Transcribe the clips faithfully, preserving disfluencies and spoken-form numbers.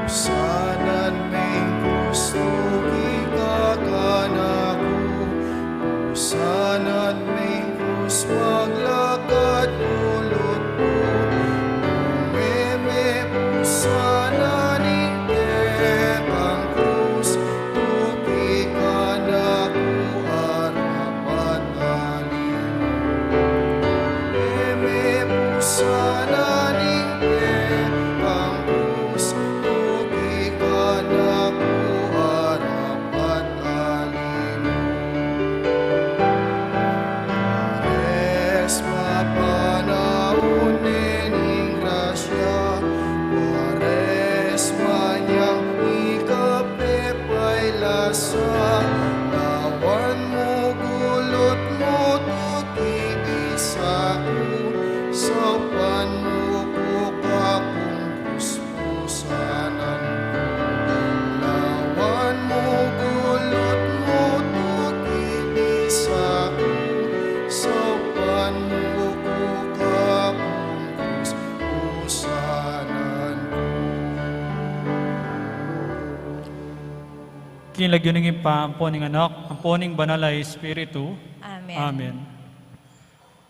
Pusanan me ing krus, tuki ka kanaku. Pusanan me ing krus, maglakad ku lutut. Meme pusanan ing kekang krus, tuki kanaku arapat alimu. Meme pusanan ing kekang krus, tuki kanaku arapat alimu. Pares mapanaun ne ning grasya, pares manyang ika pe pailasa, lawan mu, gulut mu, tuki bisa ku, saupan mu ku kakung krus pusanan ku. Lawan mu, gulut mu, tuki bisa ku, saupan mu ku kakung krus pusanan ku. King lagyu ning Ibpa, ampo ning Anak, ampo ning Banal a Espiritu. Amen. Amen.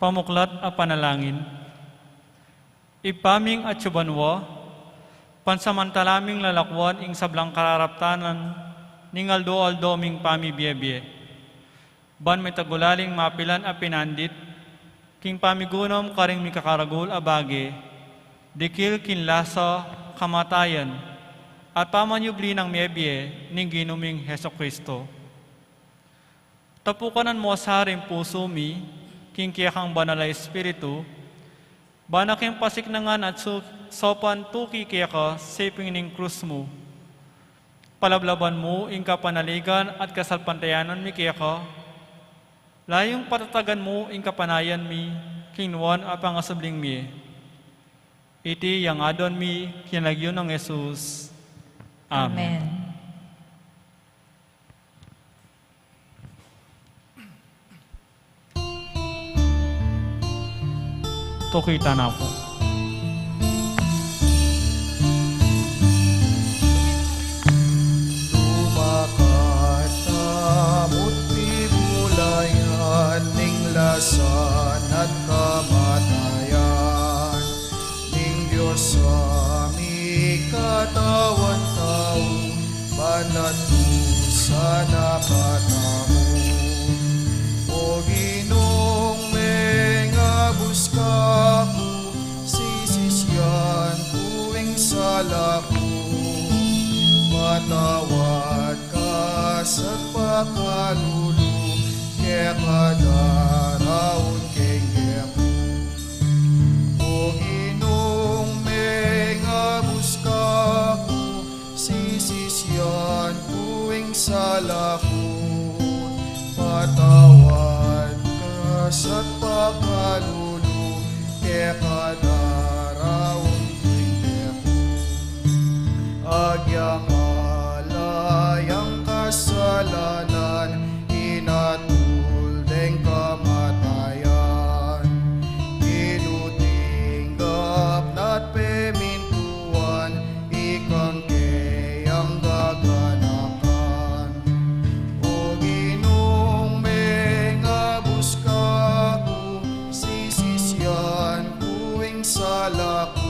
Pamuklat a panalangin. Ibpa ming atsu banua, pansamantala ming lalakwan ing sablang kararaptanan ning aldo-aldo ming pamibiebie. Ban mitagulaling mapilan a pinandit king pamigunum karing mikakaragul a bage, dikil king lasa, kamatayan, at pamanyubli nang miebie ning Ginu ming Jesucristo. Tapukanan mu sa ring pusu mi king kekang Banal a Espiritu, bana keng pasiknangan at su-, saupan tuki keka siping ning krus mu. Palablaban mu ing kapanaligan at kasalpantayanan mi keka, layung patatagan mu ing kapanayan mi king nuan a pangasubling mie. Iti yang aduan mi king lagyu nang Jesus. Amen. Amen. Tuki tana pu. Lumakat tamu't pibulayan ning lasan at kamatayan. Ning Dios a mikatawan tau, banat dusa na katamu. O Ginung mengabus kaku, sisisian ku ing sala ku. Patawad ka sa pakalulu, keka daraun king bie ku. O Ginung mengabus kaku, sisisian ku ing sala ku. Patawad ka sa pakalulu, keka daraun king bie ku. Agyang ala yang kasalanan, inatul deng kamatayan. Ilu tinggap na't pemintuan, ikang keyang gaganakan. O Ginung mengabus kaku, sisisian ku ing sala ku.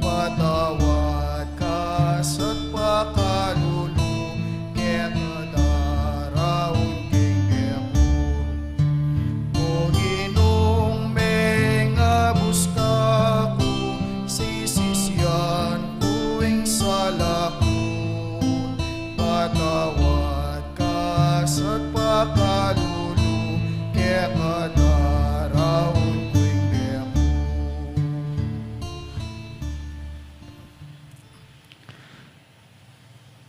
Patawad ka sa pakalulu, keka daraun king bie ku. O Ginung mengabus kaku, sisisian ku ing sala ku. Patawad ka sa pakalulu, keka daraun king bie ku.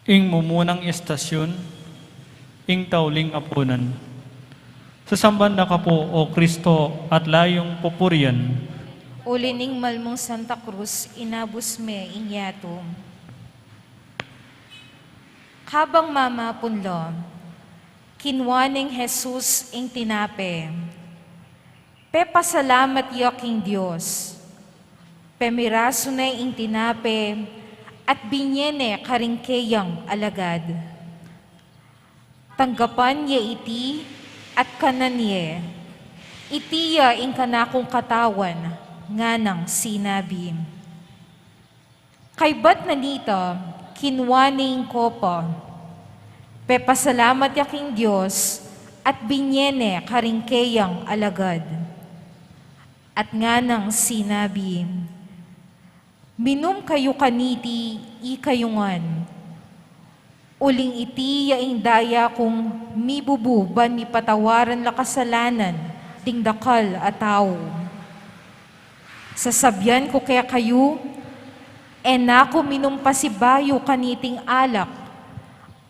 Ing mumunang estasyun, ing tauling apunan. Sasamban da ka pu, O Kristo, at layung pupurian. Uli ning malmung Santa Cruz, inabus me ing yatu. Kabang mamapun la, kinua neng Jesus ing tinape. Pepasalamat ya king Dios, pemirasu ne ing tinape, at binie ne karing keyang alagad. Tanggapan ye iti, at kanan ye. Iti ya ing kanakung katawan, nganang sinabi. Kaybat na nita, kinua ne ing kopa. Pepasalamat ya king Dios, at binie ne karing keyang alagad. At nganang sinabi, minum kayu kaniti ikayu ngan. Uling iti ya ing daya kung mibubu ban mipatawaran la kasalanan ding dakal a tau. Sasabian ku kekayu, e na ku minum pasibayu kaniting alak,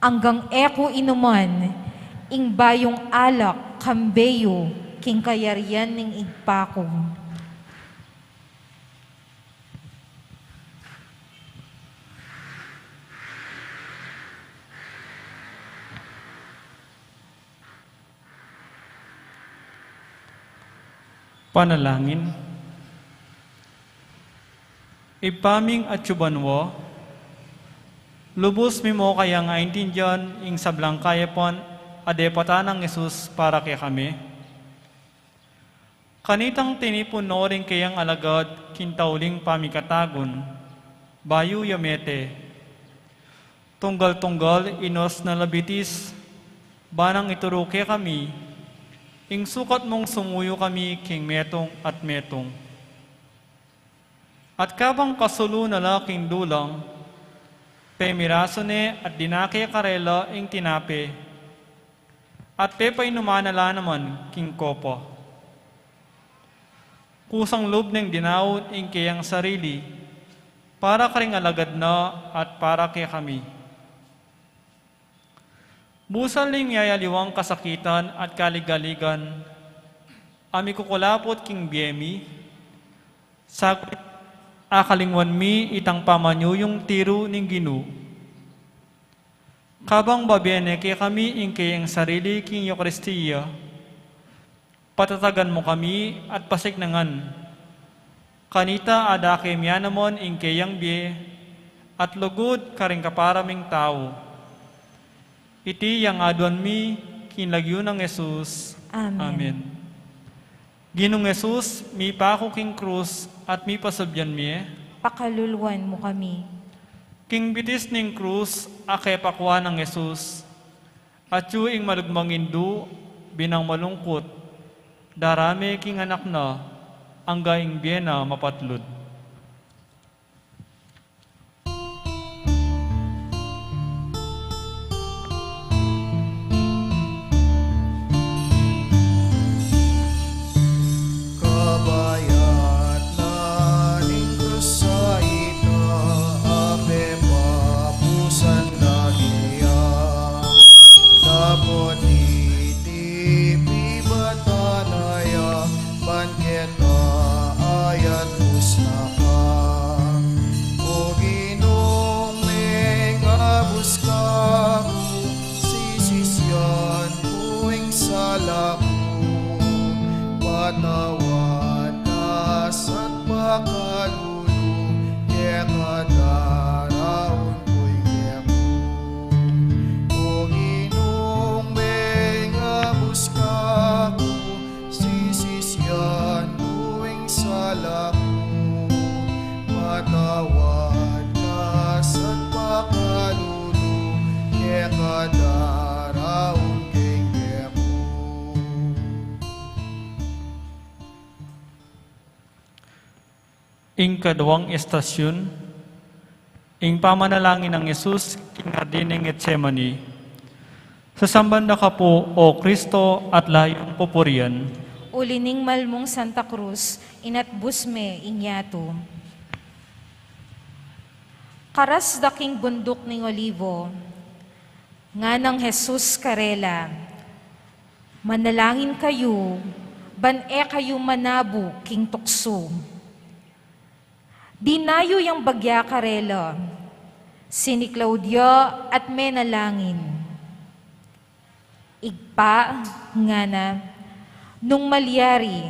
anggang e ku inuman ing bayung alak kambe yu king kayarian ning Ibpa ku. Panalangin. Ibpa ming atsu banua, lubus mi mu kayang aintindian ing sablang kayapan a depatan nang Jesus para kekami. Kanitang tinipun no ring keyang alagad king tauling pamikatagun, bayu ya mete. Tunggal-tunggal inus na la bitis, ba nang ituru kekami ing sukat mung sumuyu kami king metung at metung. At kabang kasulu na la king dulang, pemirasu ne at dinake karela ing tinape. At pepainuman na la naman king kopa. Kusang lub neng dinaut ing keyang sarili, para karing alagad na at para kekami. Busal ning yayaliwang kasakitan at kaligaligan, a mikukulaput king bie mi, saguyu akalingwan mi itang pamanyuyung tiru ning Ginu. Kabang babie ne kekami ing keyang sarili king Eukaristia, patatagan mu kami at pasiknangan. Kanita adake mi naman ing keyang bie at lugud karing kapara ming tau. Iti yang aduan mi king lagyu nang Jesus. Amen. Amen. Ginung Jesus, mipaku king krus at mipasubyan mie, pakaluluan mu kami. King bitis ning krus a kepakua nang Jesus, atyu ing malugmang indu, binang malungkut, darame king anak na, angga ing bie na mapatlud. Kabayat na ning krus a ita, a pepabusan na keya. Dapot iti pibatan na ya, ban keta ayat kusna ka. O Ginung mengabus ka ku, sisisian ku ing sala ku, patawad ka sa pakalulu, keka daraun ku ing bie ku. O Ginung mengabus ka ku, sisisian ku ing sala ku, patawad ka sa pakalulu, keka daraun king bie ku. Ing kaduang estasyun, ing pamanalangin nang Jesus king Hardin ning Getsemani. Sasamban da ka pu, O Kristo, at layung pupurian. Uli ning malmung Santa Cruz, inatbus me ing yatu. Karas da king bunduk ning Olivo, nganang Jesus karela, manalangin kayu, ban e kayu manabu king tuksu. Dinayu yang bagya karela, siniklaud ya at menalangin. Ibpa, ngana, nung malyari,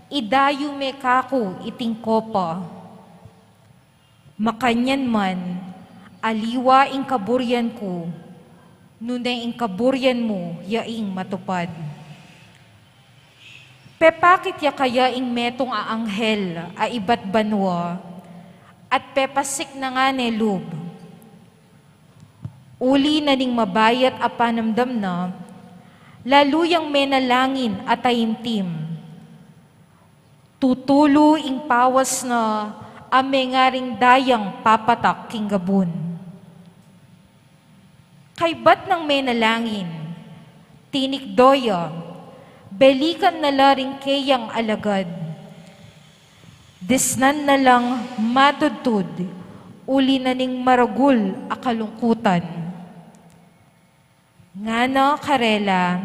idayu me kaku iting kopa. Makanyan man, aliwa ing kaburian ku, nune ing kaburian mu ya ing matupad. Pepakit ya kaya ing metung a anghel a ibat banua, at pepasiknangan ne lub. Uli na ning mabayat a panamdam na, lalu yang menalangin a taimtim. Tutulu ing pawas na a mengaring dayang papatak king gabun. Kaybat nang menalangin, tinikdo ya, belikan na la ring keyang alagad. Disnan na lang matudtud, uli na ning maragul a kalungkutan. Ngana karela,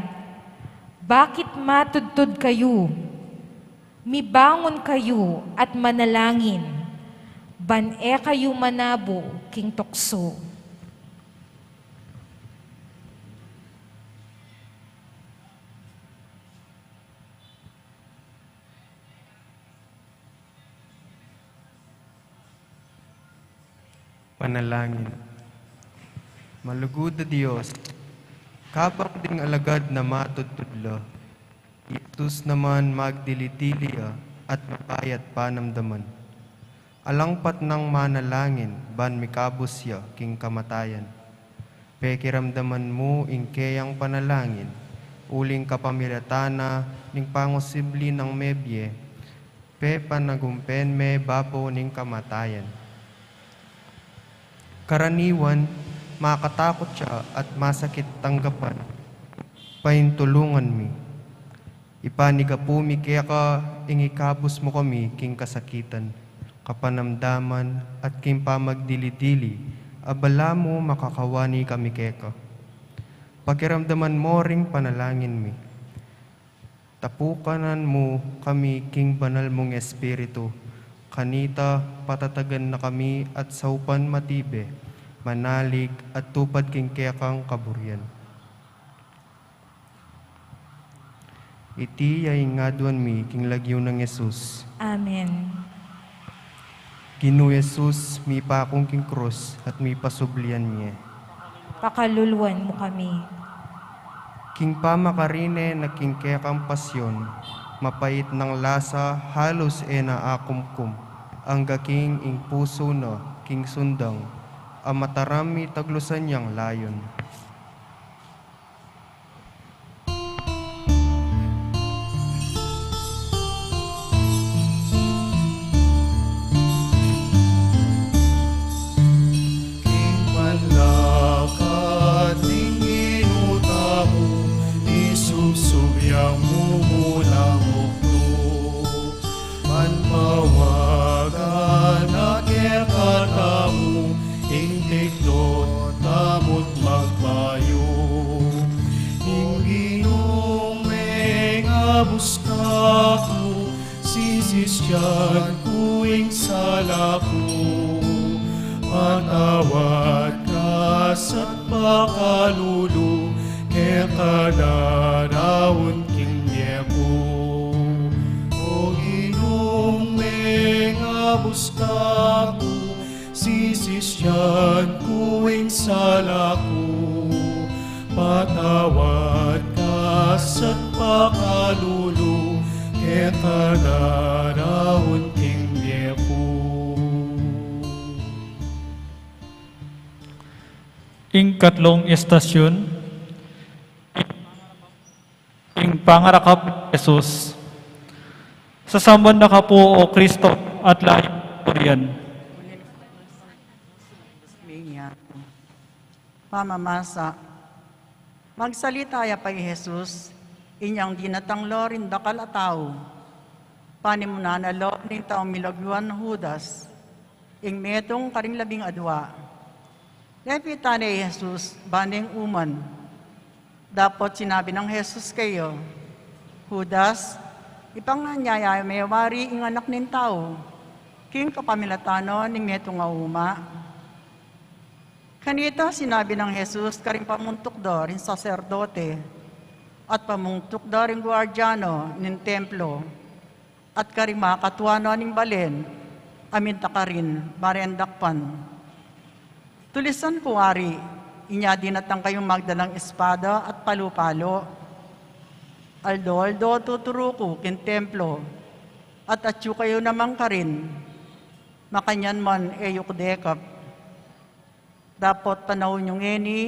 bakit matudtud kayu? Mibangun kayu at manalangin, ban e kayu manabu king tuksu. Panalangin. Malugud a Dios, kabang ding alagad na matudtud la, i Jesus naman magdili-dili ya at mabayat panamdaman. Alang patnang manalangin ban mikabus ya king kamatayan. Pekiramdaman mu ing keyang panalangin, uling kapamilatan na ning pangusibli nang mebie, pepanagumpen me babo ning kamatayan. Karaniwan, makatakut ya at masakit tanggapan. Paintulungan mi. Ipanyawad mi keka ing ikabus mu kami king kasakitan, kapanamdaman, at king pamagdili-dili, a balamu makakawani kami keka. Pakiramdaman mu ring panalangin mi. Tapukanan mu kami king banal mung Espiritu, kanita patatagan na kami at saupan matibe, manalig at tupad king kekang kaburian. Iti ya ing aduan mi king lagyu nang Jesus. Amen. Ginu Jesus, mipaku king krus at mipasublian mie. Pakaluluan mu kami. King pamakarine na king kekang pasyon, mapait nang lasa halus e na akumkum, angga king ing pusu na king sundang, a mataram mitaglusan yang layon. King panlakad ning Ginu tamu, isubsub yang mumulang uktu. Manpawagan na kekatamu ing tiklot tamu't magpayu. Ing Ginung mengabus kaku, sisisyan ku ing sala ku. Patawad ka sa pakalulu, keka daraun king bie ku. O Ginung mengabus kaku, sisisyan ku ing sala ku. Patawad ka sa pakalulu, keka daraun king bie ku. Ing katlung istasyon, ing pangarakap Jesus. Sasamban na ka pu, O Kristo, at layu purian. Pamamasa. Magsalita ya pa i Jesus, inyang dinatang lo ring dakal a tau. Panimunan na lo ning taung milagyuan Judas, ing metung karing labing adua. Lepitan ne i Jesus, ban neng uman. Dapot sinabi nang Jesus kaya, Judas, ipanganyaya me wari ing Anak ning Tau king kapamilatan no ning metung a uma? Kanita sinabi nang Jesus karing pamuntuk do ring saserdote at pamuntuk do ring guardiano ning templo, at karing makatua no ning balen, a minta karin, mareng dakpan. Tulisan ku wari, inya dinatang kayung magdalang espada at palu-palu. Aldo-aldo tuturu ku king templo, at atyu kayu naman karin, makanyan man e yu ku dekap. Dapot panaun yu ngeni,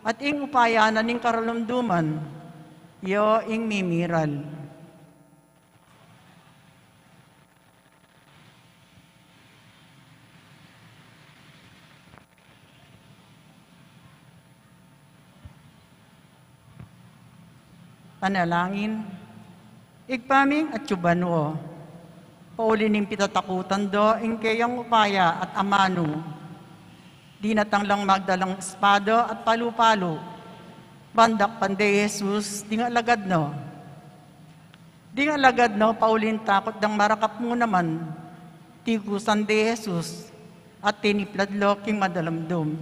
at ing upaya na ning karalumduman, ya ing mimiral. Panalangin. Ibpa ming atsu banua, pauli ning pitatakutan do ing keyang upaya at amanu, dinatang lang magdalang espada at palu-palu, ban dakpan de i Jesus ding alagad no. Ding alagad no, pauli ning takut dang marakap mu naman, tigusan de i Jesus, at tiniplad lo king madalamdum.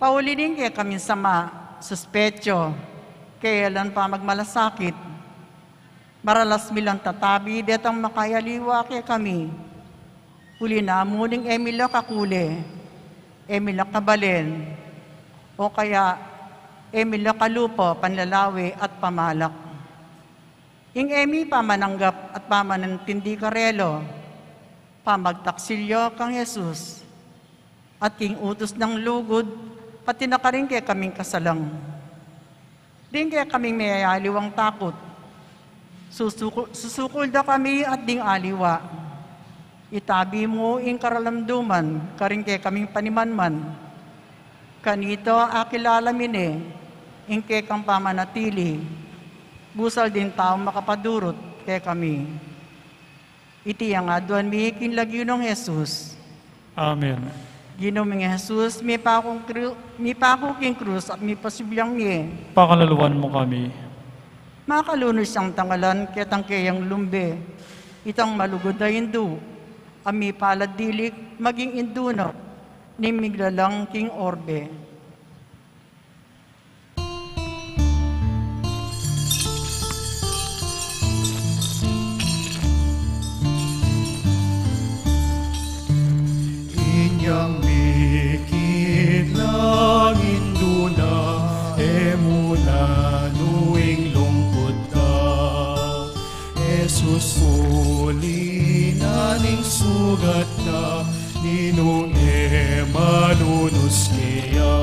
Pauli ning kekaming sama, suspecho, keyalan pamagmalasakit, maralas mi lang tatabi detang makayaliwa kekami. Uli na mu ning e mi la kakule, e mi la kabalen, o kaya e mi la kalupa panlalawe at pamalak. Ing e mi pamananggap at pamanintindi karela, pamagtaksil ya kang Jesus, at king utus nang lugud, pati na karing kekaming kasalang. Ding kekaming meyayaliwang takut, susuku-, susukul da kami at ding aliwa. Itabi mu ing karalamduman karing kekaming panimanman. Kanita akilala mi ne, ing kekang pamanatili, busal ding taung makapadurut kekami. Iti ing aduan mi king lagyu nang Jesus. Amen. Ginu ming Jesus, mipaku king kru-, mipaku king krus at mipasibyang mie. Pakaluluan mu kami. Makalunus yang tangalan, ketang keyang lumbe, itang malugud a indu, a mipalad dilik maging indu na ning miglalang king orbe. Inyang mikit langin duna, e mu na nuing lungkut ka. Jesus, uli na ning sugat ka, ninung e malunus keya.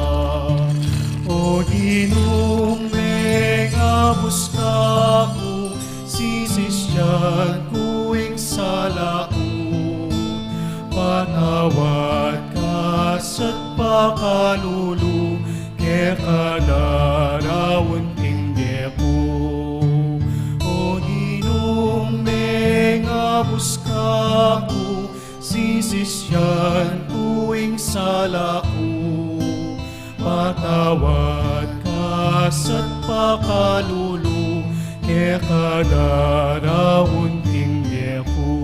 O Ginung mengabus kaku, sisisyan ku ing sala ku, patawad ka sa pakalulu, keka daraun king bie ku. O Ginung mengabus kaku, sisisyan ku ing sala ku, patawad ka sa pakalulu, keka daraun king bie ku.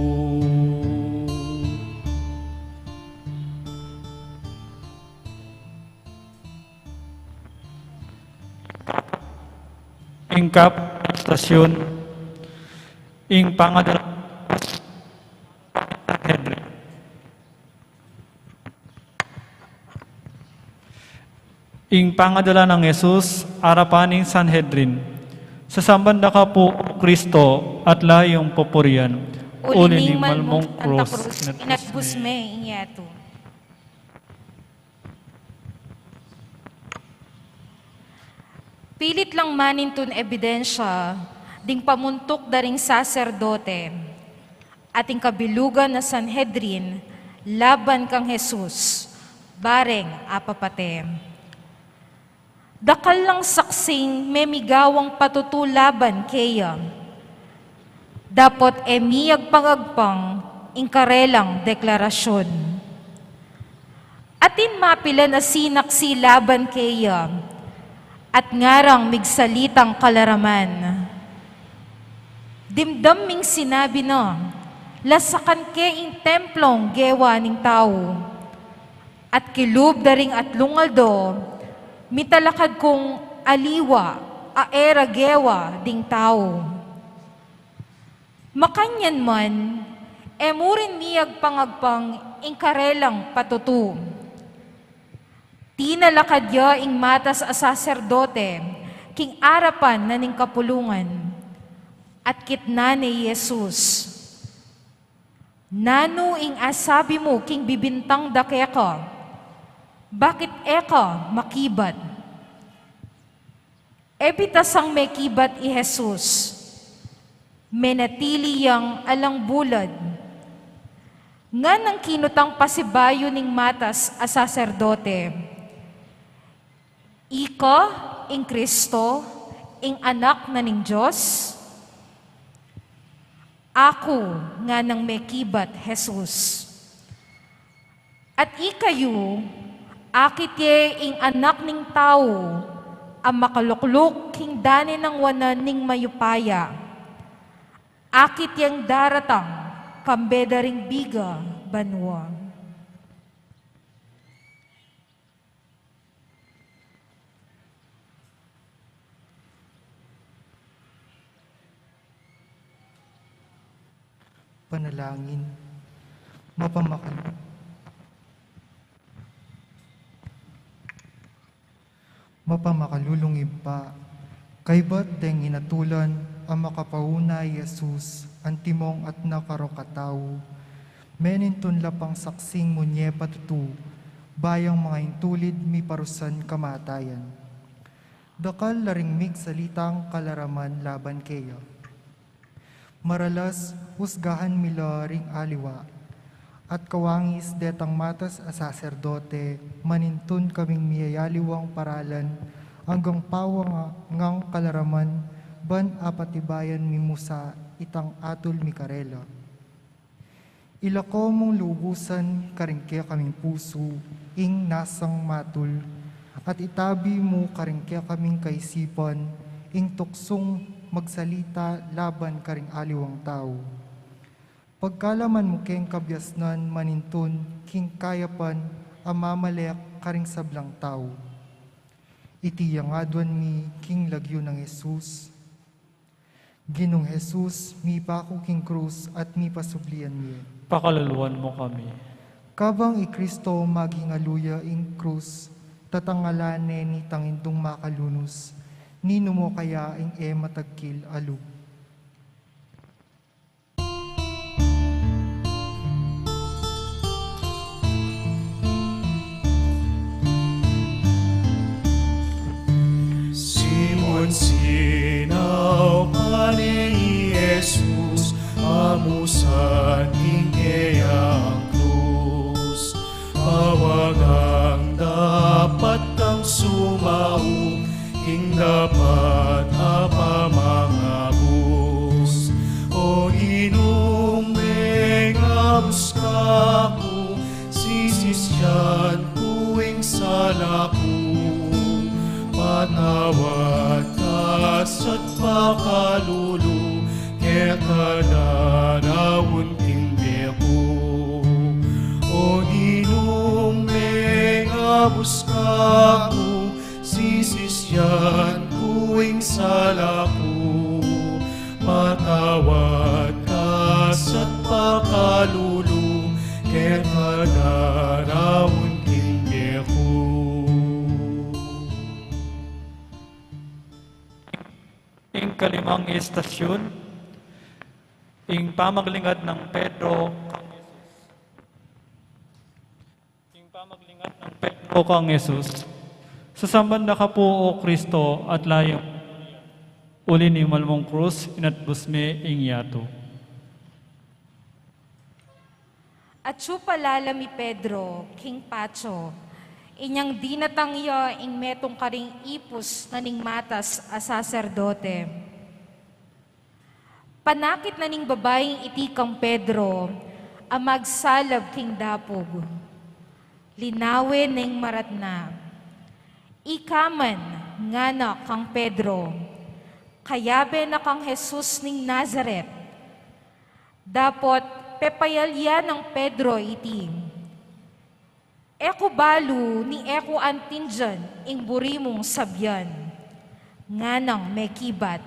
Ing kap, stasyon, ing pangadala Sanhedrin. Ing pangadala nang Jesus arapan ning Sanhedrin. Sasamban da ka pu, O Kristo, at layung pupurian, uli ning malmung krus, inagbus me ing yatu. Pilit lang manintun ebidensya ding pamuntuk da ring saserdote at ing kabilugan na Sanhedrin laban kang Jesus, bareng apapate. Dakal lang saksing memigawang patutu laban keya. Dapot e miyagpang-agpang ing karelang deklarasyon. Atin mapilan a sinaksi laban keya, at ngarang migsalitang kalaraman. Dimdam ming sinabi na, lasakan ke ing templong gewa ning tau. At kilub da ring atlung aldo, mitalakad kung aliwa a e ra gewa ding tau. Makanyan man, e mu rin miyagpang-agpang ing karelang patutu. Tinalakad ya ing matas a saserdote king arapan na ning kapulungan, at kitnan ne i Jesus. Nanu ing asabi mu king bibintang da keka? Bakit e ka makibat? E bitasang mekibat i Jesus, menatili yang alang bulad. Nganang kinutang pasibayu ning matas a saserdote, Ika ing Kristo, ing Anak na ning Dios? Aku, nganang mekibat Jesus. At ikayu, akit ye ing Anak ning Tau a makalukluk king dane nang wanan ning mayupaya. Akit yeng daratang kambe da ring biga banua. Panalangin. Mapamaka-, mapamakalulung Ibpa, kaybat deng inatulan a makapauna i Jesus, antimong at nakarok a tau, menintun la pang saksing munye patutu, bayang mangaintulid miparusan kamatayan. Dakal la ring migsalitang kalaraman laban keya. Maralas, usgahan mi la ring aliwa. At kawangis detang matas a saserdote, manintun kaming miyayaliwang paralan, anggang pawang ngang kalaraman, ban apatibayan mi mu sa itang atul mi karela. Ilako mung lubusan karing kekaming pusu ing nasang matul, at itabi mu karing kekaming kaisipan ing tuksung magsalita laban karing aliwang tau. Pagkalaman mu keng kabiasnan manintun king kayapan a mamalek karing sablang tau. Iti yang aduan mi king lagyu nang Jesus. Ginung Jesus, mipaku king krus at mipasublian mi. Pakaluluan mu kami. Kabang i Kristo maging aluya ing krus, tatangalan ne nitang indung makalunus, ninu mu kaya ing e matagkil a lub? Simon, sinaup ne i Jesus, amusan king keyang krus. Pawagang dapat kang sumaup king dapat a pamangabus. O Ginung, mengabus ka ku, sisisyan ku ing sala ku. Patawad ka sa pakalulu, keka daraun king bie ku. O Ginung, mengabus ka ku, sisisyan ku ing sala ku. Patawad ka sa pakalulu, keka daraun king bie ku. Ing kalimang istasyun, ing pamaglingad nang Pedro kang Jesus. Ing pamaglingad nang Pedro kang Jesus. Sasamban da ka pu, O Kristo, at layun, uli ning malmung krus, inatbus me ing yatu. Atsu pa lalam i Pedro king patio, inyang dinatang ya ing metung karing ipus na ning matas a saserdote. Panakit na ning babaing iti kang Pedro a magsalab king dapug. Linawen neng maratna. Ika man, ngana kang Pedro, kayabe na kang Jesus ning Nazaret. Dapot pepayalyan nang Pedro iti, e ku balu ni e ku antindian ing buri mung sabian, nganang mekibat.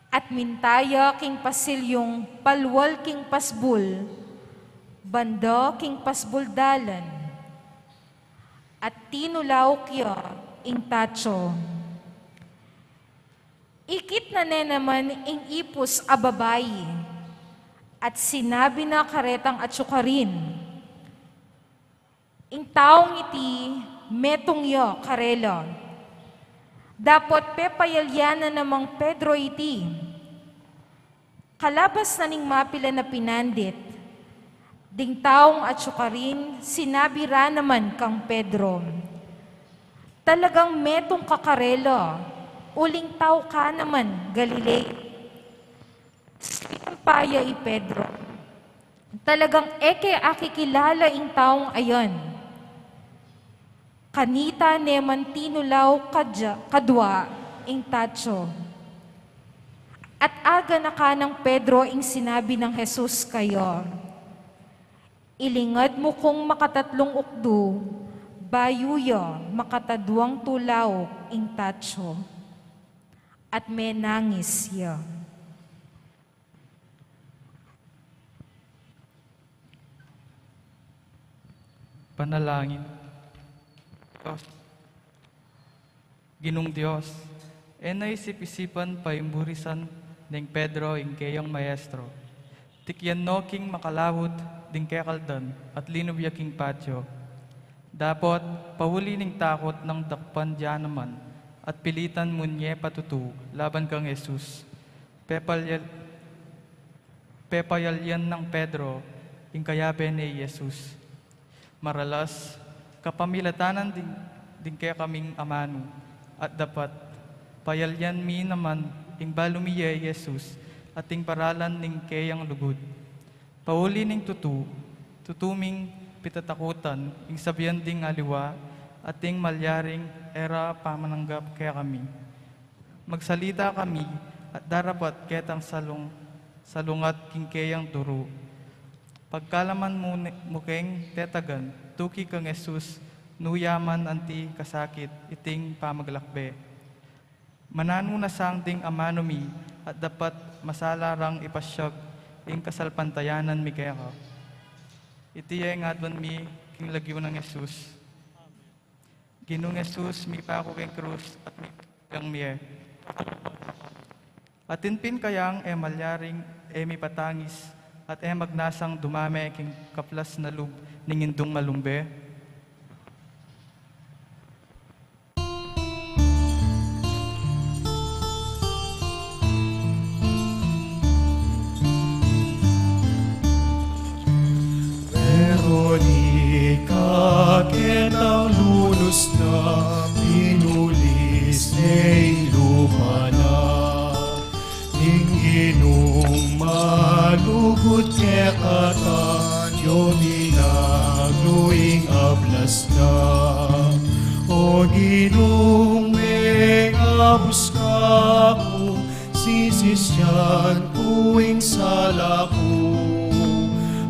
At minta ya king pasilyung palual king pasbul, banda king pasbul dalan, at tinulauk ya ing tatio. Ikit na ne naman ing ipus a babai, at sinabi na karetang atsu karin, ing taung iti metung ya karela. Dapot pepayalyan na namang Pedro iti. Kalabas na ning mapilan a pinandit, ding taung atsu karin sinabi ra naman kang Pedro, talagang metung ka karela, uling tau ka naman Galilea. Sinumpa ya i Pedro, talagang e ke akikilala ing taung ayan. Kanita ne man tinulauk kadya, kadua ing tatio. At aganakan nang Pedro ing sinabi nang Jesus kaya, ilingad mu kung makatatlung ukdu, bayu ya makataduang tulauk ing tatio. At menangis ya. Panalangin. Dios, Ginung Dios, e na isip-isipan paimburisan neng Pedro ing keyang Maestro. Tikyan no king makalaut ding kekaldan at linub ya king patio. Dapot, pauli ning takut nang dakpan ya naman at pilitan mu ne patutu laban kang Jesus. Pepayal-, pepayalyan nang Pedro ing kayabe ne i Jesus. Maralas, kapamilatan ding, ding kekaming amanu, at dapat payalyan mi naman ing balu mi ye i Jesus at ing paralan ning keyang lugud. Pauli ning tutu, tutu ming pitatakutan ing sabian ding aliwa at ing malyaring e ra pamananggap kekami. Magsalita kami at darapat ketang salung-, salungat king keyang turu. Pagkalaman mu ne-, mu keng tetagan, tuki kang Jesus, nu ya man anti kasakit iting pamaglakbe. Mananu na sang ding amanu mi at dapat masala rang ipasyag ing kasalpantayanan mi keka. Iti ya ing aduan mi king lagyu nang Jesus. Ginung Jesus, mipaku keng krus at mipagang mie. Atin pin kayang e malyaring e mipatangis at e magnasang dumame king kaplas na lub ning indung malumbe? Pero di ka ketang lunus na, pinulis ne ing lupa na. Ing Ginung malugud kekatamu, minaglu ing ablas na. O Ginung, mengabus ka ku, sisisyan ku ing sala ku,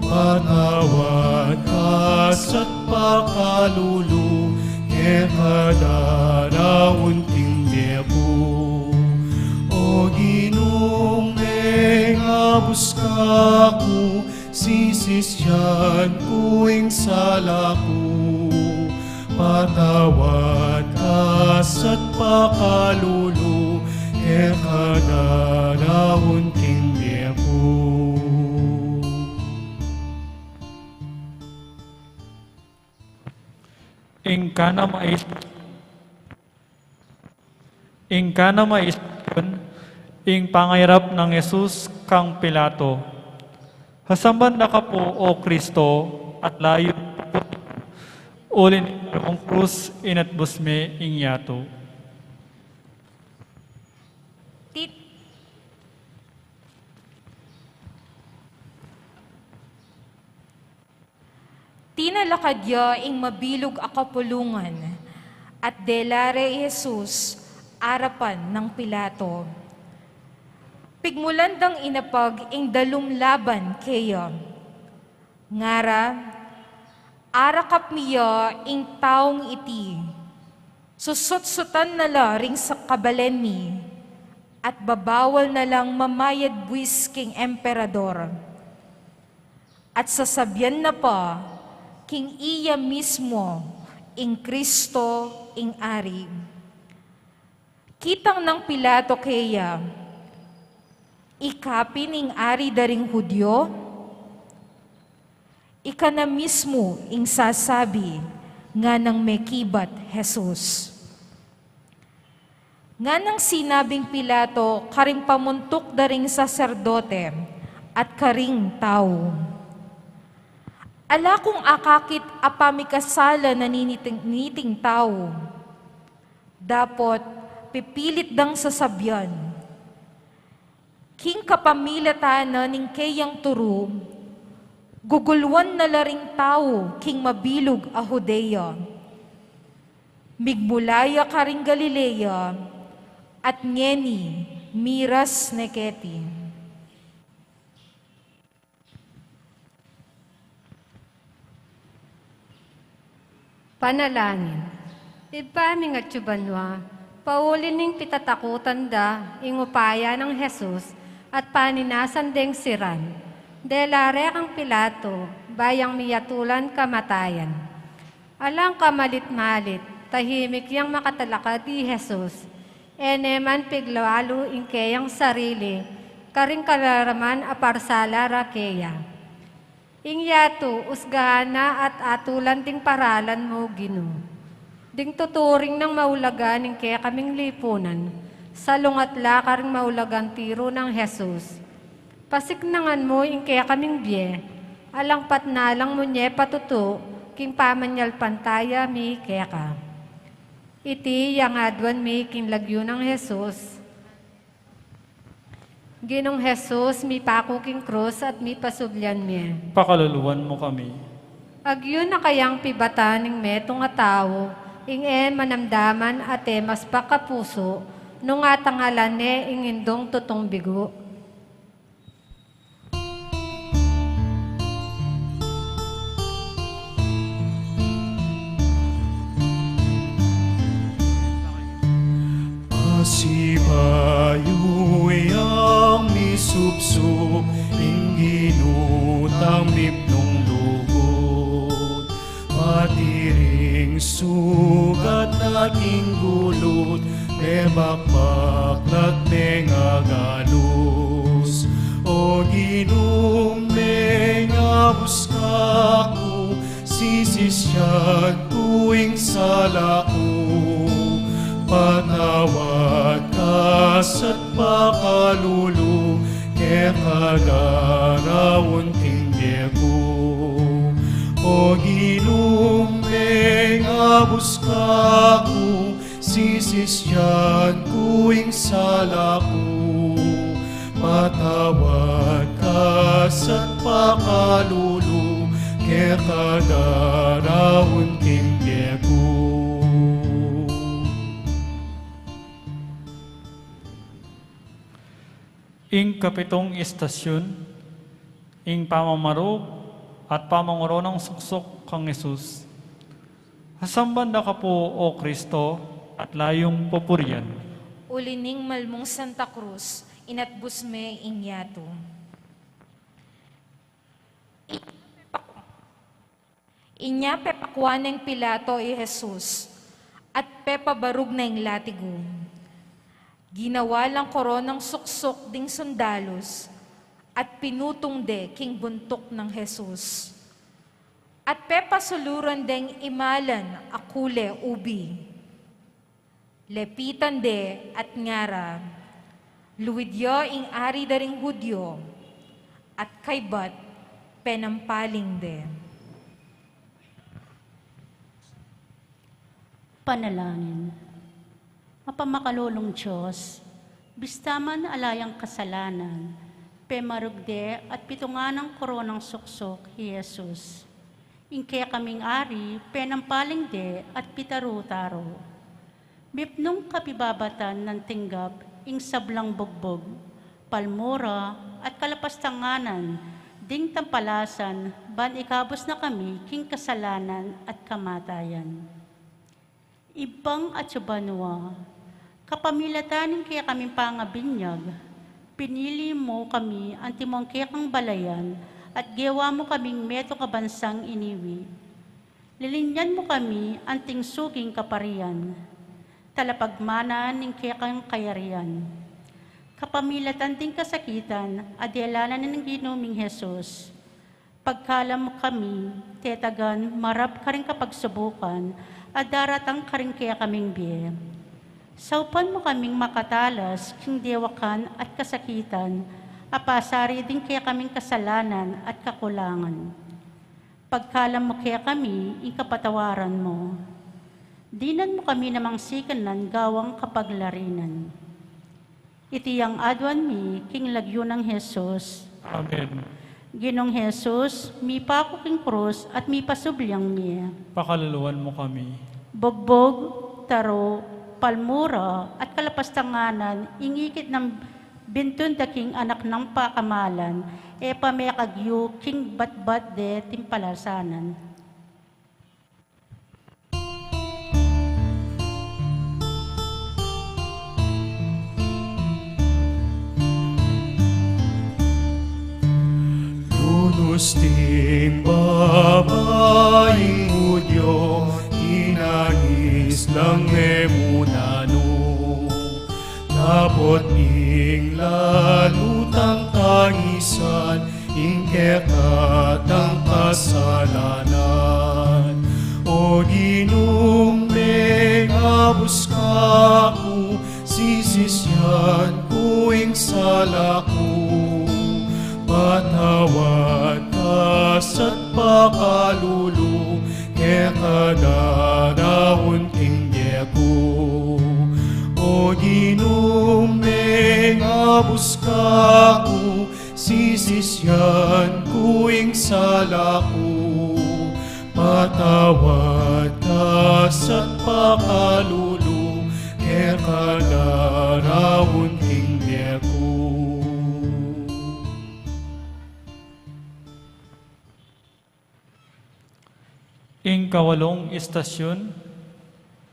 patawad ka sa pakalulu, keka daraun king bie ku. O Ginung, mengabus ka ku, sisisyan ku ing sala ku, patawad ka sa pakalulu, keka daraun king bie ku. Ing kanam a is-, ing kanam a is-, ing pangairap nang Jesus kang Pilato. Sasamban da ka pu, O Kristo, at layun uli ning krus, inatbus me ing yatu. Tit- Tinalakad ya ing mabilug a kapulungan, at dela re i Jesus arapan nang Pilato. Pigmulan dang inapag ing dalum laban keya. Ngara, arakap mi ya ing taung iti. Susutsutan na la ring sa kabalen mi, at babawal na lang mamayad buis king emperador. At sasabian na pa, king iya mismo, ing Kristo, ing Ari. Kitang nang Pilato keya, "Ika pin ing Ari da ring Judio?" "Ika na mismu ing sasabi," nganang mekibat Jesus. Nganang sinabing Pilato karing pamuntuk da ring saserdote at karing tau, "Ala kung akakit a pamikasala na niting, niting tau. Dapot pipilit dang sasabian, king kapamilatan na ning keyang turu, guguluan na la ring tau king mabilug a Judea. Migmula ya karing Galilea, at ngeni miras ne keti." Panalangin. Ibpa ming atsu banua, pauli ning pitatakutan da ing upaya nang Jesus at paninasan deng siran, dela re kang Pilato, ba yang miyatulan kamatayan. Alang kamalit-malit, tahimik yang makatalakad i Jesus, e ne man piglalu ing keyang sarili karing kalaraman a parsala ra keya. Ing yatu, usgahan na at atulan ding paralan mu, Ginu. Ding tuturing nang maulaga ning kekaming lipunan, salungat la karing maulagang tiru nang Jesus. Pasiknangan mu ing kekaming bie, alang patnalang mu nye patutu king pamanyalpantaya mi keka. Iti yang aduan mi king lagyu nang Jesus. Ginung Jesus, mipaku king krus at mipasubli mi. Pakaluluan mu kami. Agyu na kayang pibatan ing metung a tau, ing e manamdaman at e maspak a pusu, nung atangalan ne ing indung tutung bigu. Pasibayu yang misubsub ing Ginu tang mipnung lugud. Pati ring sugat na king gulut, mebakbak la't mengagalus. O Ginung mengabus kaku, sisisian ku ing sala ku. Patawad ka sa pakalulu, keka daraun king bie ku. O Ginung mengabus kaku, sisisian ku ing sala ku. Patawad ka sa pakalulu, keka daraun king bie ku. Ing kapitung istasyun, ing pamamarug at pamangoronang suksuk kang Jesus. Asamban da ka pu, O Kristo, at layung pupurian. Uli ning malmung Santa Cruz, inatbus me ing yatu. Inya pepakua neng Pilato i Jesus, at pepabarug na ing latigu. Ginawa lang koronang suksuk ding sundalus, at pinutung de king buntuk nang Jesus. At pepasuluran deng imalan a kule ubi. Lepitan de at ngara, "Luid ya ing Ari da ring Judio," at kaybat penampaling de. Panalangin. Mapamakalulung Dios, bista man ala yang kasalanan, pemarug de at pitungan nang koronang suksuk i Jesus. Ing kekaming Ari, penampaling de at pitaru-taru. Mipnung kapibabatan nang tinggap ing sablang bugbug, palmura, at kalapastanganan ding tampalasan ban ikabus na kami king kasalanan at kamatayan. Ibpang atsu banua, kapamilatan ning kekaming pangabinyag, pinili mu kami antimong kekang balayan at gewa mu kaming metung a bansang iniwi. Lilinyan mu kami anting suging kaparian, talapagmana ning kekang kayarian. Kapamilatan ding kasakitan a delanan ning Ginu ming Jesus, pagkalam mu kami tetagan marap karing kapagsubukan a daratang karing kekaming bie. Saupan mu kaming makatalas king dewakan at kasakitan a pasari ding kekaming kasalanan at kakulangan. Pagkalam mu kekami ing kapatawaran mu. Dinan mu kami namang sikanan gawang kapaglarinan. Iti yang aduan mi king lagyu nang Jesus. Amen. Ginung Jesus, mipaku king krus at mipasubli mi. Pakaluluan mu kami. Bugbug, taru, palmura, at kalapastanganan ing ikit nang bintun da king anak nang pakamalan, e pa mekagyu king batbat de timpalasanan. Lunus ding babaing Judio, tinangis lang e mu nanu. Dapot ing lalu tang tangisan ing kekatang kasalanan. O Ginung mengabus kaku, sisisian ku ing sala ku. Patawad ka sa pakalulu, keka daraun king bie ku. Abus ka ku, sisisian ku ing sala ku, patawad ka sa pakalulu, keka daraun king bie ku. Ing kawalung istasyon,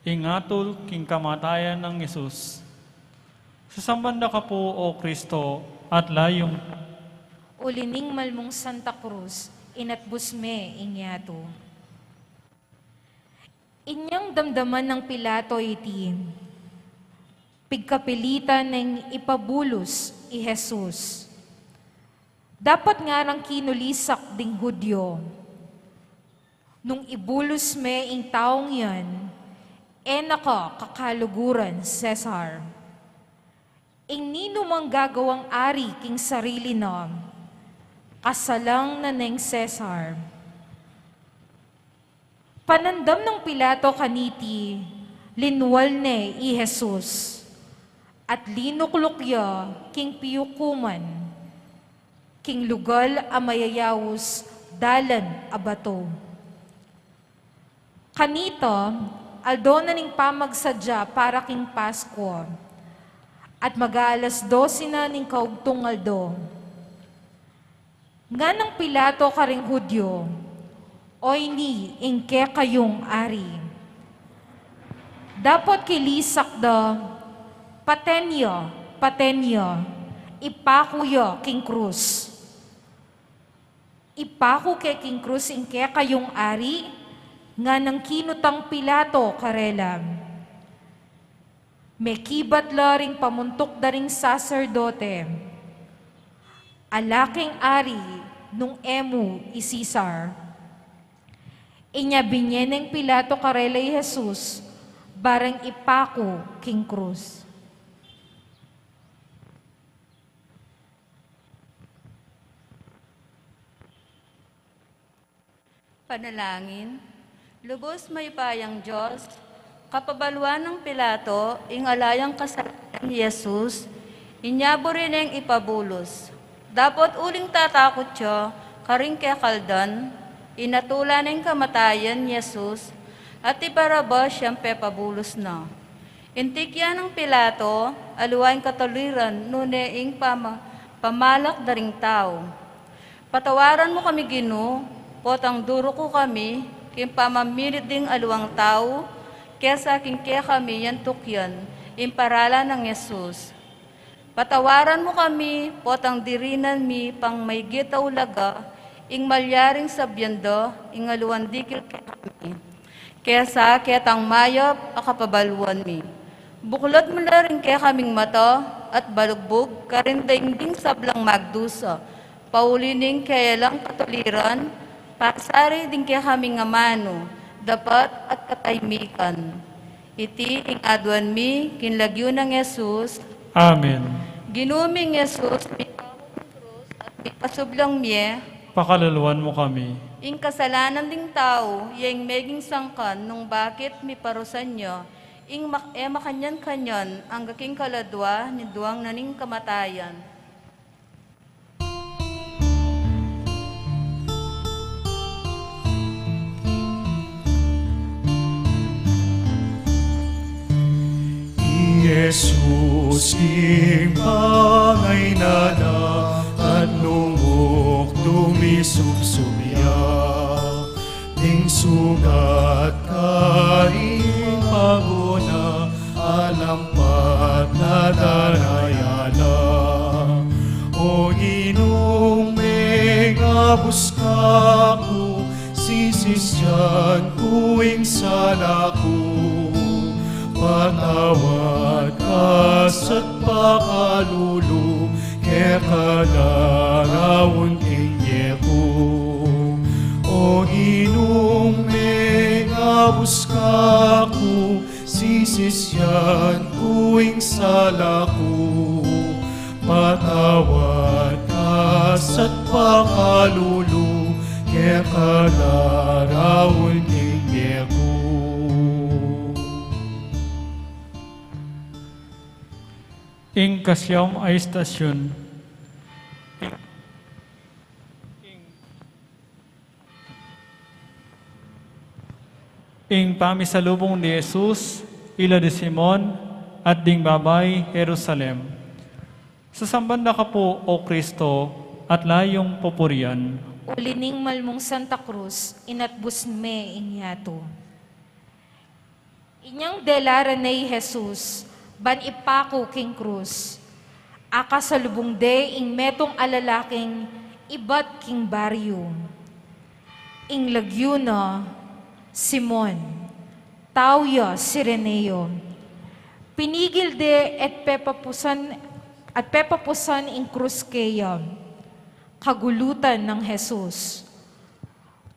ing atul king kamatayan nang Jesus. Sasamban da ka pu, O Kristo, at layung. Uli ning malmung Santa Cruz, inatbus me ing yatu. Inyang damdaman nang Pilato iti, pigkapilitan neng ipabulus i Jesus. Dapat ngarang kinulisak ding Hudyo. Nung ibulus me ing taung yan, e na ka kakaluguran Cesar. Ing ninumang gagawang ari king sarili na, kasalang na neng Cesar. Panandam nang Pilato kaniti, linwal ne i Jesus, at linukluk ya king piukuman, king lugal a mayayaus dalan a batu. Kanita, aldo na ning pamagsadya para king Paskua, at mag-aalas dose na ning kaugtung aldo. Nganang Pilato karing Hudyo, "O ini ing kekayung ari." Dapot kilisak da, "Paten ya, paten ya, ipaku ya king krus." "Ipaku ke king krus ing kekayung ari?" nganang kinutang Pilato karela. Mekibat la ring pamuntuk da ring saserdote, "Ala keng ari nung e mu i Cesar." Inya binye neng Pilato karela i Jesus, barang ipaku king krus. Panalangin. Lubus mayupayang Dios, kapabaluan nang Pilato ing ala yang kasalanan i Jesus, inya buri neng ipabulus. Dapot uling tatakut ya karing kekaldan, inatulan neng kamatayan i Jesus, at i Barabas yang pepabulus na. Intikyan nang Pilato, aliwa ing katuliran, nune ing pama-, pamalak da ring tau. Patawaran mu kami, Ginu, potang duruku kami king pamamilit ding aliwang tau, kesa king kekami yang tukyan ing paralan nang Jesus. Patawaran mu kami, potang dirinan mi pang maigit a ulaga ing malyaring sabian da ing aliwang dikil kekami, kesa ketang mayap a kapabaluan mi. Buklat mu la ring kekaming mata at balugbug karin ding sablang magdusa, pauli ning keyalang katuliran, pasari ding kekaming amanu, dapat at kataymikan. Iti ing aduan mi king lagyu nang Jesus. Amen. Ginu ming Jesus, mipaku king krus at mipasublang mie, pakaluluan mu kami. Ing kasalanan ding tau, ya ing meging sangkan nung bakit miparusan ya, ing mak-, e makanyan-kanyan, angga king kaladua ning duang na ning kamatayan. I Jesus king pangainana, at nung uktu misubsub ya, ding sugat karing paguna, alam pat na daraya na. O Ginung, mengabus ka ku, sisisian ku ing sala ku, patawad ka sa pakalulu, keka daraun king bie ku. O Ginung, mengabus ka ku, sisisian ku ing sala ku, patawad ka sa pakalulu, keka daraun king bie ku. Ing Ikasyam a istasyon. Ing pamisalubung ni Jesus, ila di Simon, at ding babai Jerusalem. Sasamban da ka pu, O Kristo, at layung pupurian. Uli ning malmung Santa Cruz, inatbus me ing yatu. Inyang dela ra ne i Jesus, ban ipaku king krus. Akasalubung de ing metung a lalaking ibat king baryu. Ing lagyu na, Simon, tau ya Cireneo. Pinigil de at pepapusan, at pepapusan ing krus keya. Kagulutan nang Jesus.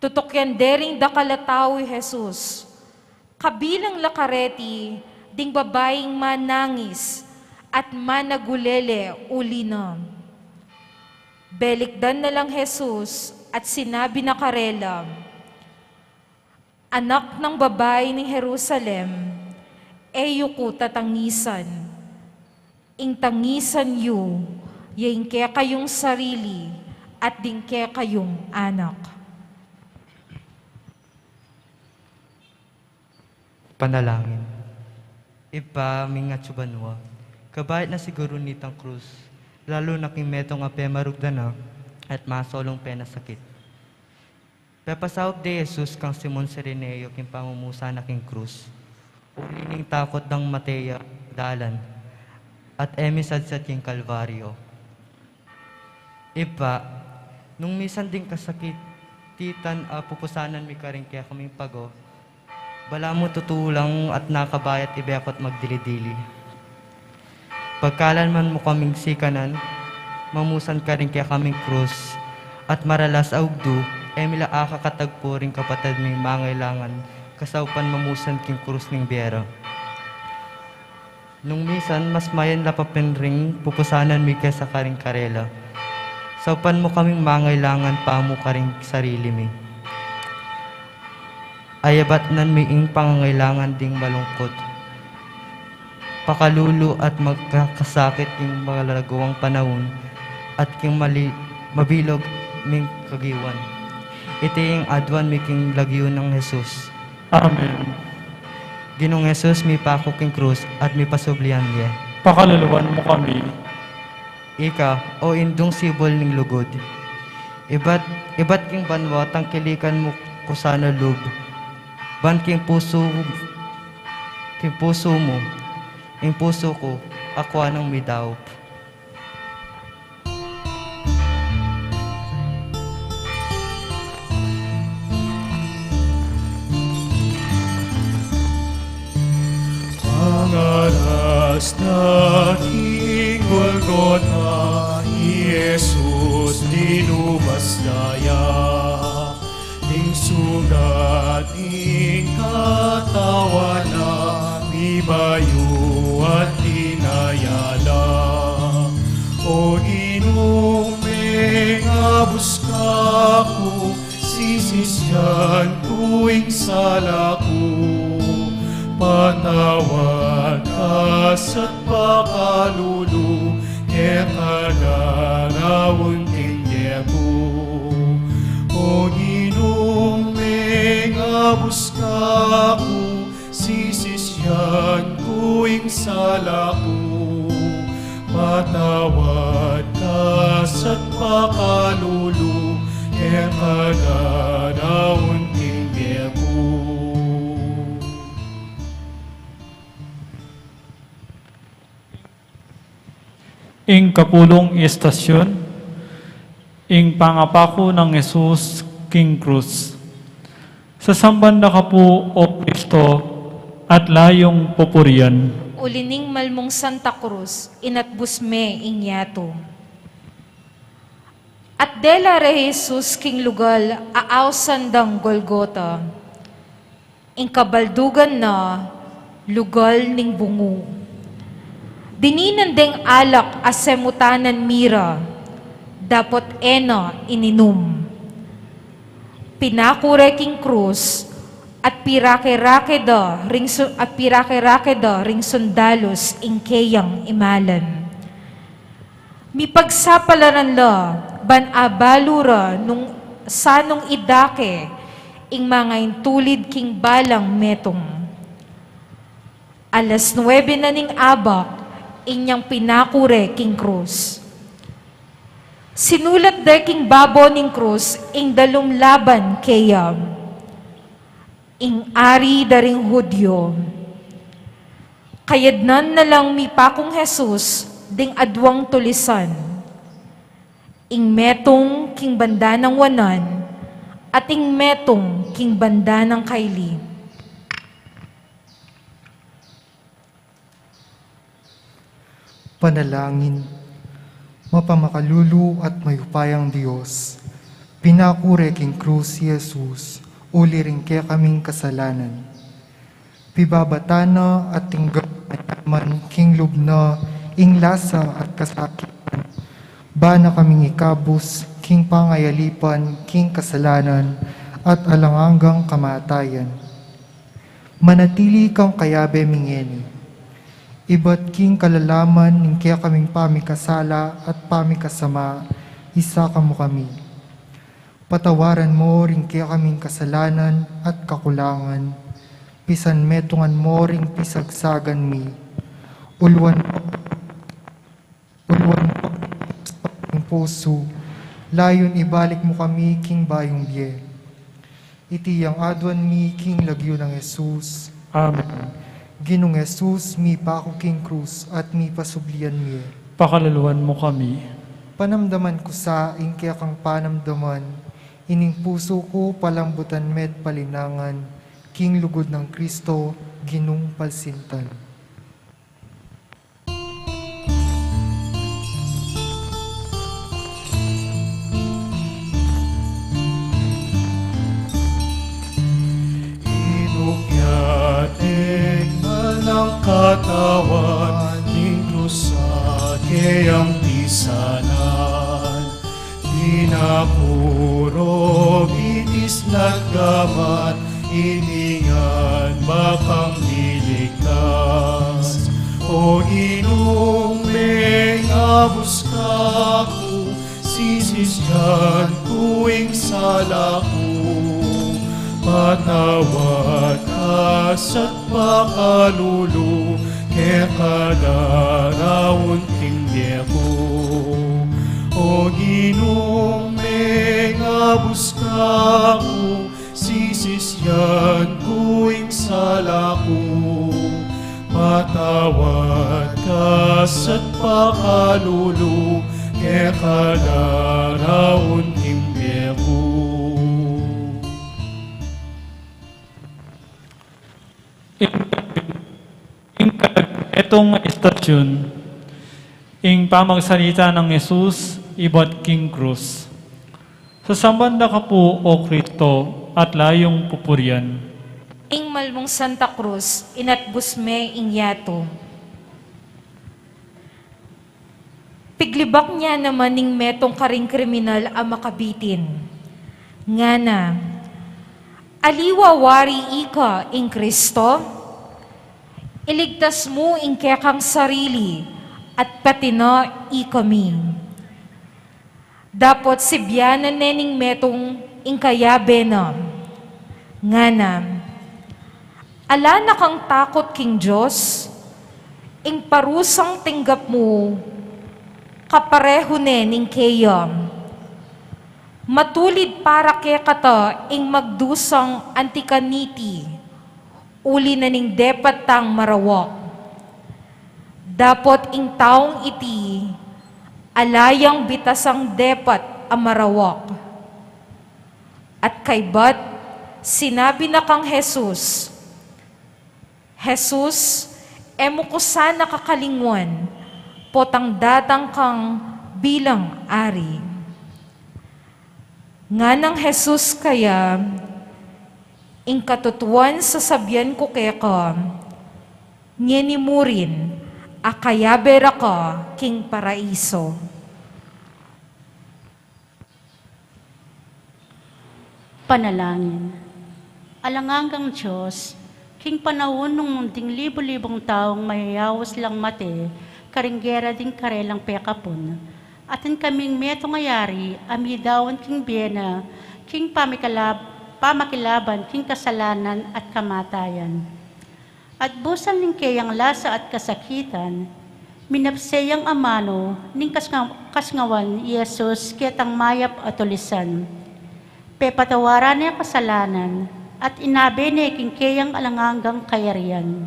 Tutukyan de ring dakal a tau i Jesus. Kabilang la kareti ding babaing manangis at managulele uli na. Belikdan na lang Jesus at sinabi na karela, "Anak nang babai ning Jerusalem, e yu ku tatangisan. Ing tangisan yu, ya ing kekayung sarili at ding kekayung anak." Panalangin. Ibpa ming atsu banua, kabayat na sigurun nitang krus, lalu na king metung a pemarugdan na at masolung penasakit. Pepasaup de Jesus kang Simon Cireneo king pamumusan na king krus. Uli ning takut dang mate ya dalan at e misadsad king Kalbaryo. Ibpa, nung misan ding kasakitan a pupusanan mi karing kekaming pago, balamu tutu lang at nakabayat ibekut magdili-dili. Pagkalan man mu kaming sikanan, mamusan karing kekaming krus, at maralas a ugdu, e mi la akakatagpu ring kapatad ming mangailangan, kasaupan mamusan king krus ning bie ra. Nung misan, mas mayan la pa pin ring pupusanan mi kesa karing karela. Saupan mu kaming mangailangan pamu karing sarili mi. Ayabat nan mi ing pangangailangan ding malungkut, pakalulu at magkakasakit king malagwang panaun at king mali-, mabilug ming kagiwan. Iti ing aduan mi king lagyu nang Jesus. Amen. Ginung Jesus, mipaku king krus at mipasublian ye. Pakaluluan mu kami. Ika, o indung sibul ning lugud. Ibat, ibat king banua, tangkilikan mu ku sana lub. Ban king pusu, king pusu mu, ing pusu ku, akwa nang midaup. Mangalas na king Golgota, i Jesus linubas da ya. Ing sugat ning katawan na, mibayu at tinayala. O Ginung, mengabus ka ku, sisisian ku ing sala ku. Patawad ka sa pakalulu, keka daraun king bie ku. O Ginung, mengabus ka ku, sisisian ku ing sala ku. Patawad ka sa pakalulu, keka daraun king bie ku. Ing kapulung istasyon, ing pangapaku nang Jesus king krus. Sasamban da ka pu, O Kristo, at layung pupurian. Uli ning malmung Santa Cruz, inatbus me ing yatu. At dela re Jesus king lugal a ausan dang Golgota. Ing kabaldugan na, lugal ning bungu. Dininan deng alak a semutanan mira, dapot e na ininum. Pinaku re king krus, at pirake-rake da ring su-, at pirake-rake da ring sundalus ing keyang imalan. Mipagsapalaran la, ban abalu ra nung sanung idake ing mangaintulid king balang metung. Alas nuebe na ning abak, inyang pinaku re king krus. Sinulat de king babo ning krus ing dalung laban keya, "Ing Ari da ring Hudyo." Kayadnan na lang mipakung Jesus ding aduang tulisan, ing metung king banda nang wanan at ing metung king banda nang kaili. Panalangin. Mapamakalulu at mayupayang Dios, pinaku re king krus i Jesus uli ring kekaming kasalanan. Pibabatan na at tinggap na yaman king lub na ing lasa at kasakitan, ba na kaming ikabus king pangayalipan king kasalanan at alang anggang kamatayan. Manatili kang kayabe mi ngeni. Ibat king kalalaman ning kekaming pamikasala at pamikasama, isaka mu kami. Patawaran mo ring kekaming kasalanan at kakulangan, pisanmetungan mo ring pisagsagan mi. Uluan mo, uluan mo king pusu, layun ibalik mu kami king bayung bie. Iti yang aduan mi king lagyu nang Jesus. Amen. Ginung Jesus, mipaku king krus at mipasublian mie. Pakalaluan mu kami. Panamdaman ku sa ing kekang panamdaman, ining pusu ku palambutan me't palinangan, king lugud nang Kristo, Ginung palsintan. Inukyating nang katawan king krus sa keyang pisanan. Tinapurog itis nat gamat, iti ngan bakang miligtas. O Ginung, mengabus ka ku, sisisyan ku ing sala ku. Patawad ka sa pakalulu, keka daraun king bie ku. O Ginung, mengabus ka ku, sisisyan ku ing sala ku. Patawad ka sa pakalulu, keka daraun king bie ku. Ing, ing kayag netung estasyun, ing pamagsalita nang Jesus ibat king krus. Sasamban da ka pu, O Kristo, at la yung pupurian. Ing malmung Santa Cruz, inatbus me ing yatu. Piglibak ne naman ning metung karing kriminal a makabitin. Ngana, "Aliwa wari ika ing Kristo? Iligtas mu ing kekang sarili at pati na ikami." Dapot sibianan ne ning metung ing kayabe na. Ngana, "Ala na kang takut king Dios? Ing parusang tinggap mu, kaparehu ne ning keya. Matulid para kekata ing magdusang anti kaniti, uli na ning depat tang marawak. Dapot ing taung iti, ala yang bitasang depat a marawak." At kaybat, sinabi na kang Jesus, "Jesus, e mu ku sana kakalingwan, potang datang kang bilang Ari." Nganang Jesus kaya, "Ing katutuan sasabian ku keka, ngeni mu rin, akayabe ra ka king paraiso." Panalangin. Alang anggang Dios, king panaun nung ding libu-libung taung mayayaus lang mate karing gera ding karelang pekapun, Atin kaming metung a yari a midaun king bie na, king pamikalab-, pamakilaban king kasalanan at kamatayan. At busal ning keyang lasa at kasakitan, minapse yang amanu ning kasnga-, kasngawan i Jesus ketang mayap a tulisan. Pepatawaran ne kasalanan at inabe ne king keyang alang anggang kayarian.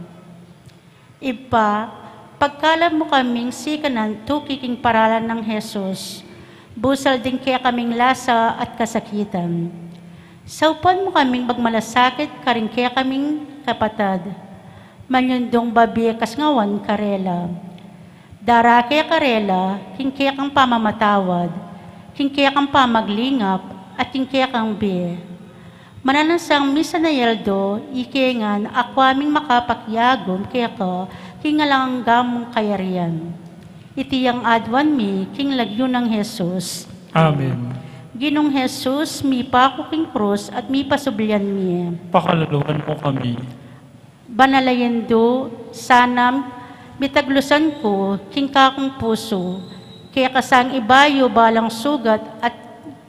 Ibpa, pagkalub mu kaming sikanan tuki king paralan nang Jesus, busal ding kekaming lasa at kasakitan. Saupan mu kaming magmalasakit karing kekaming kapatad, manyundung babie kasngawan karela. Darake karela king kekang pamamatawad, king kekang pamaglingap, at king kekang bie. Mananasang misan a aldo, ike ngan akwa ming makapakiagum keka king alang angga mung kayarian. Iti yang aduan mi king lagyu nang Jesus. Amen. Ginung Jesus, mipaku king krus at mipasublian mi. Pakaluluan mu kami. Banal a Indu, sana mitaglusan ku king kakung pusu, keka sang ibayu balang sugat at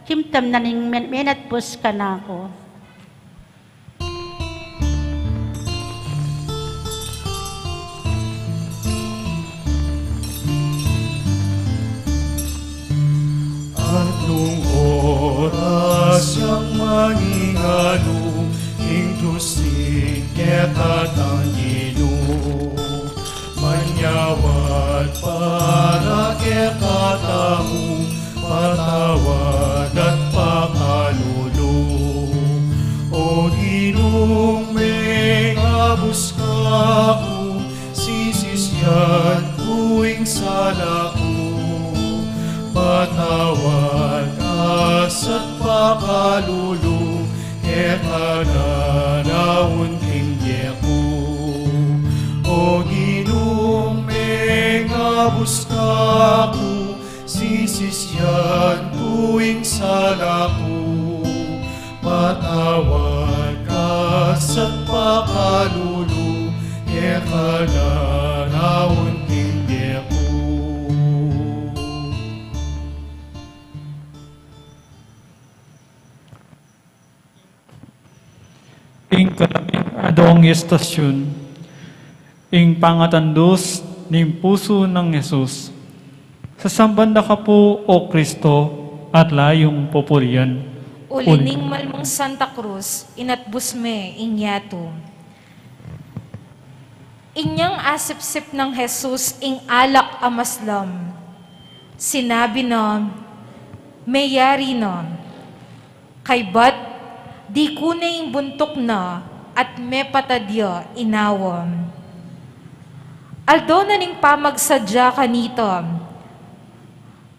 kimtam na ning men-, menatpus kanaku. At nung oras yang maningalo king krus ning kekatang Ginu, manyawad para kekatamu, patawad at pakalulu. O Ginung mengabus kaku, sisisian ku ing sala ku, patawad ka sa pakalulu, keka na naun king bie ku. O Ginung mengabus kaku, sisisian ku ing sala ku, patawad ka sa pakalulu, keka na naun king bie ku. Ing kalaming adong estasyun, ing pangatandus ning pusu nang Jesus. Sasamban da ka pu, O Kristo, at layung pupurian. Uli ning malmung Santa Cruz, inatbus me ing yatu. Inyang asipsip nang Jesus ing alak a maslam, sinabi na, "Meyari na." Kaybat, dikune ing buntuk na at mepatad ya inawa. Aldo na ning pamagsadya kanita,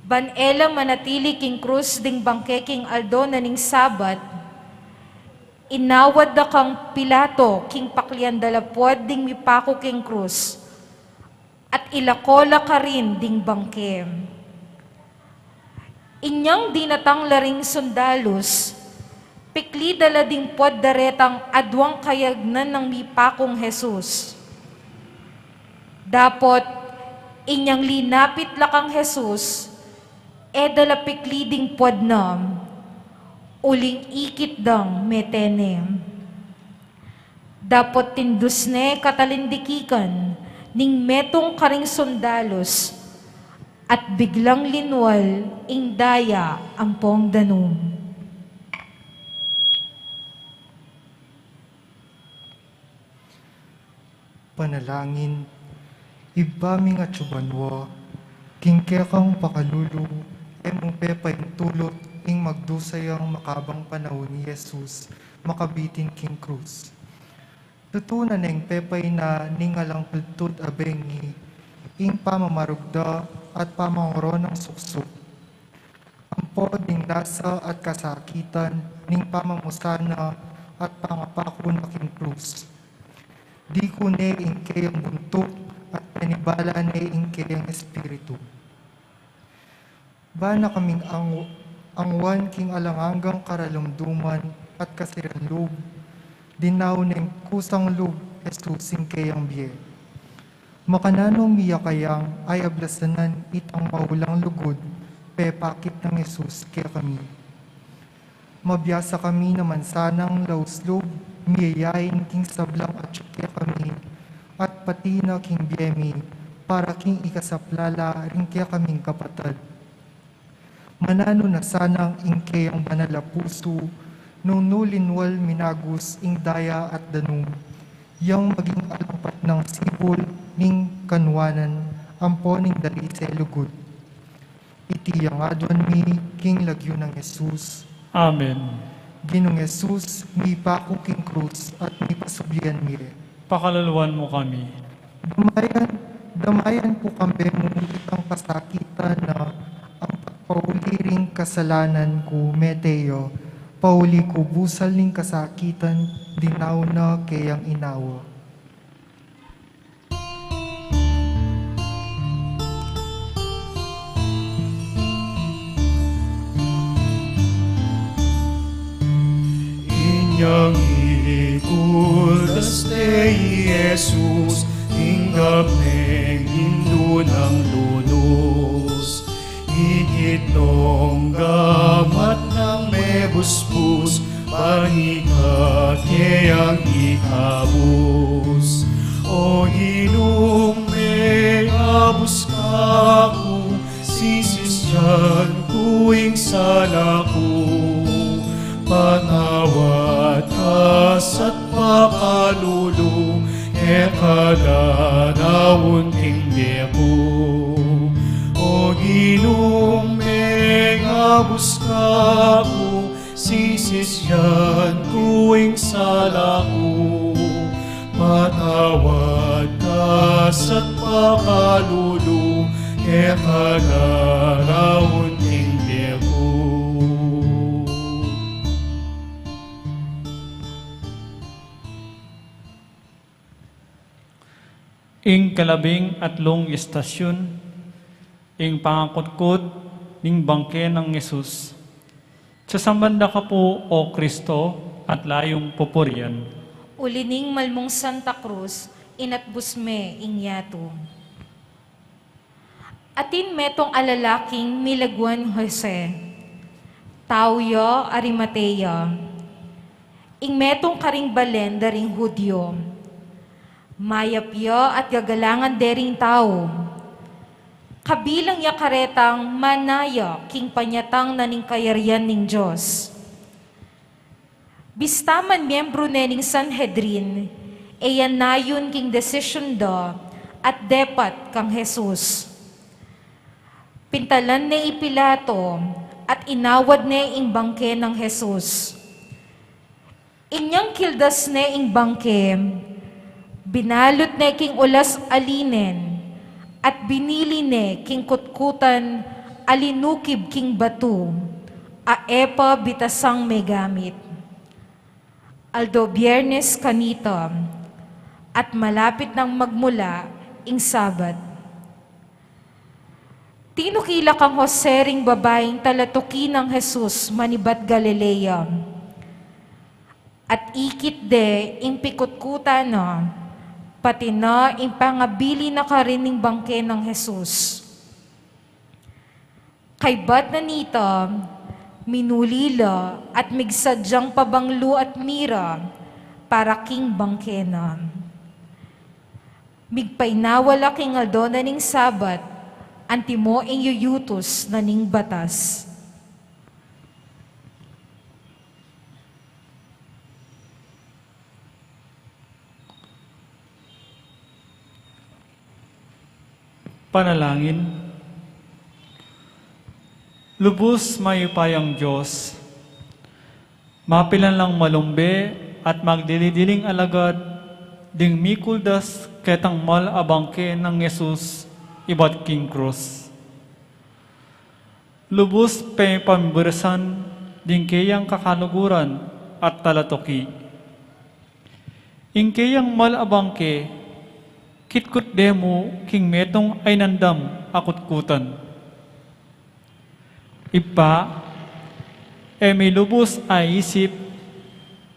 ban e la manatili king krus ding bangke king aldo na ning Sabat, inawad da kang Pilato king paklian da la puad ding mipaku king krus, at ilako la karin ding bangke. Inyang dinatang la ring sundalus, pikli da la ding puad da retang aduang kayagnan nang mipakung Jesus. Dapot, inyang linapit la kang Jesus, e da la pikli ding puad na, uling ikit dang mete ne. Dapot tindus ne katalindikikan ning metung karing sundalus, at biglang linwal ing daya ampong danum. Panalangin. Ibpa ming atsu banua, king kekang pakalulu, e mu pepaintulut ing magdusa yang makabang panaun i Jesus makabitin king krus. Tutu na neng pepaina ning alang pultud a bengi ing pamamarugda at pamangoron nang suksuk ampo ding lasa at kasakitan ning pamamusan na at pangapaku na king krus. Dikune ing keyang buntuk at penibala ne ing keyang espiritu. Ba na kaming ang-, angwan king alang anggang karalumduman at kasiran lub, dinaun neng kusang lub Jesus ing keyang bie. Makananu mi ya kayang ayablasanan itang maulang lugud pepakit nang Jesus kekami. Mabiasa kami naman sanang laus lub, miyayain king sablang atyu kekami, at pati na king bie mi, para king ikasaplala ring kekaming kapatad. Mananu na sanang ing keyang banal a pusu, nung nu linwal minagus ing daya at danum, yang maging alangpat nang sibul ning kanuanan ampo ning dalise lugud. Iti yang aduan mi king lagyu nang Jesus. Amen. Ginung Jesus, mipaku king krus at mipasublian mi re. Pakaluluan mu kami. Damayan, damayan ku kambe mu itang kasakitan na ang pagpauli ring kasalanan ku mete ya, pauli ku busal ning kasakitan, dinaun na keyang inawa. Inyang ikuldas ne i Jesus, tinggap neng indu nang lunus. Ikit nong gamat nang mebuspus, panikat keyang ikabus. O Ginung, mengabus ka ku, sisisyan ku ing sala ku. Patawad ka sa pakalulu, keka daraun king bie ku. O Ginung, mengabus ka ku, sisisyan ku ing sala ku. Patawad ka sa pakalulu, keka daraun king bie ku. Ing kalabing atlung istasyun, ing pangakutkut ning bangke nang Jesus. Sasamban da ka pu, O Kristo, at la yung pupurian. Uli ning malmung Santa Cruz, inatbus me ing yatu. Atin metung a lalaking milaguan Jose, tau ya Arimatea, ing metung karing balen da ring Judio. Mayap ya at gagalangan de ring tau. Kabilang ya karetang manaya king panyatang na ning kayarian ning Dios. Bista man miyembru ne ning Sanhedrin, e ya nayun king desisyun da at depat kang Jesus. Pintalan ne i Pilato at inawad ne ing bangke nang Jesus. Inyang kildas ne ing bangke, binalut ne king ulas a linen, at binili ne king kutkutan a linukib king batu, a e pa bitasang megamit. Aldo Biernes kanita, at malapit nang magmula ing Sabat. Tinukila kang Jose ring babaing talatuki nang Jesus manibat Galilea. At ikit de ing pikutkutan na, pati na ing pangabili na karin ning bangke nang Jesus. Kaybat na nita, minuli la at migsadyang pabanglu at mira para king bangke na. Migpainawa la king aldo na ning Sabat, antimo ing yuyutus na ning batas. Panalangin. Lubus mayupayang Dios, mapilan lang malumbe at magdili-diling alagad ding mikuldas ketang mal a bangke nang Jesus ibat king krus. Lubus pepamiburisan ding keyang kakaluguran at talatuki. Ing keyang mal a bangke, kitkut de mu king metung a inandam a kutkutan. Ibpa, e mi lubus a isip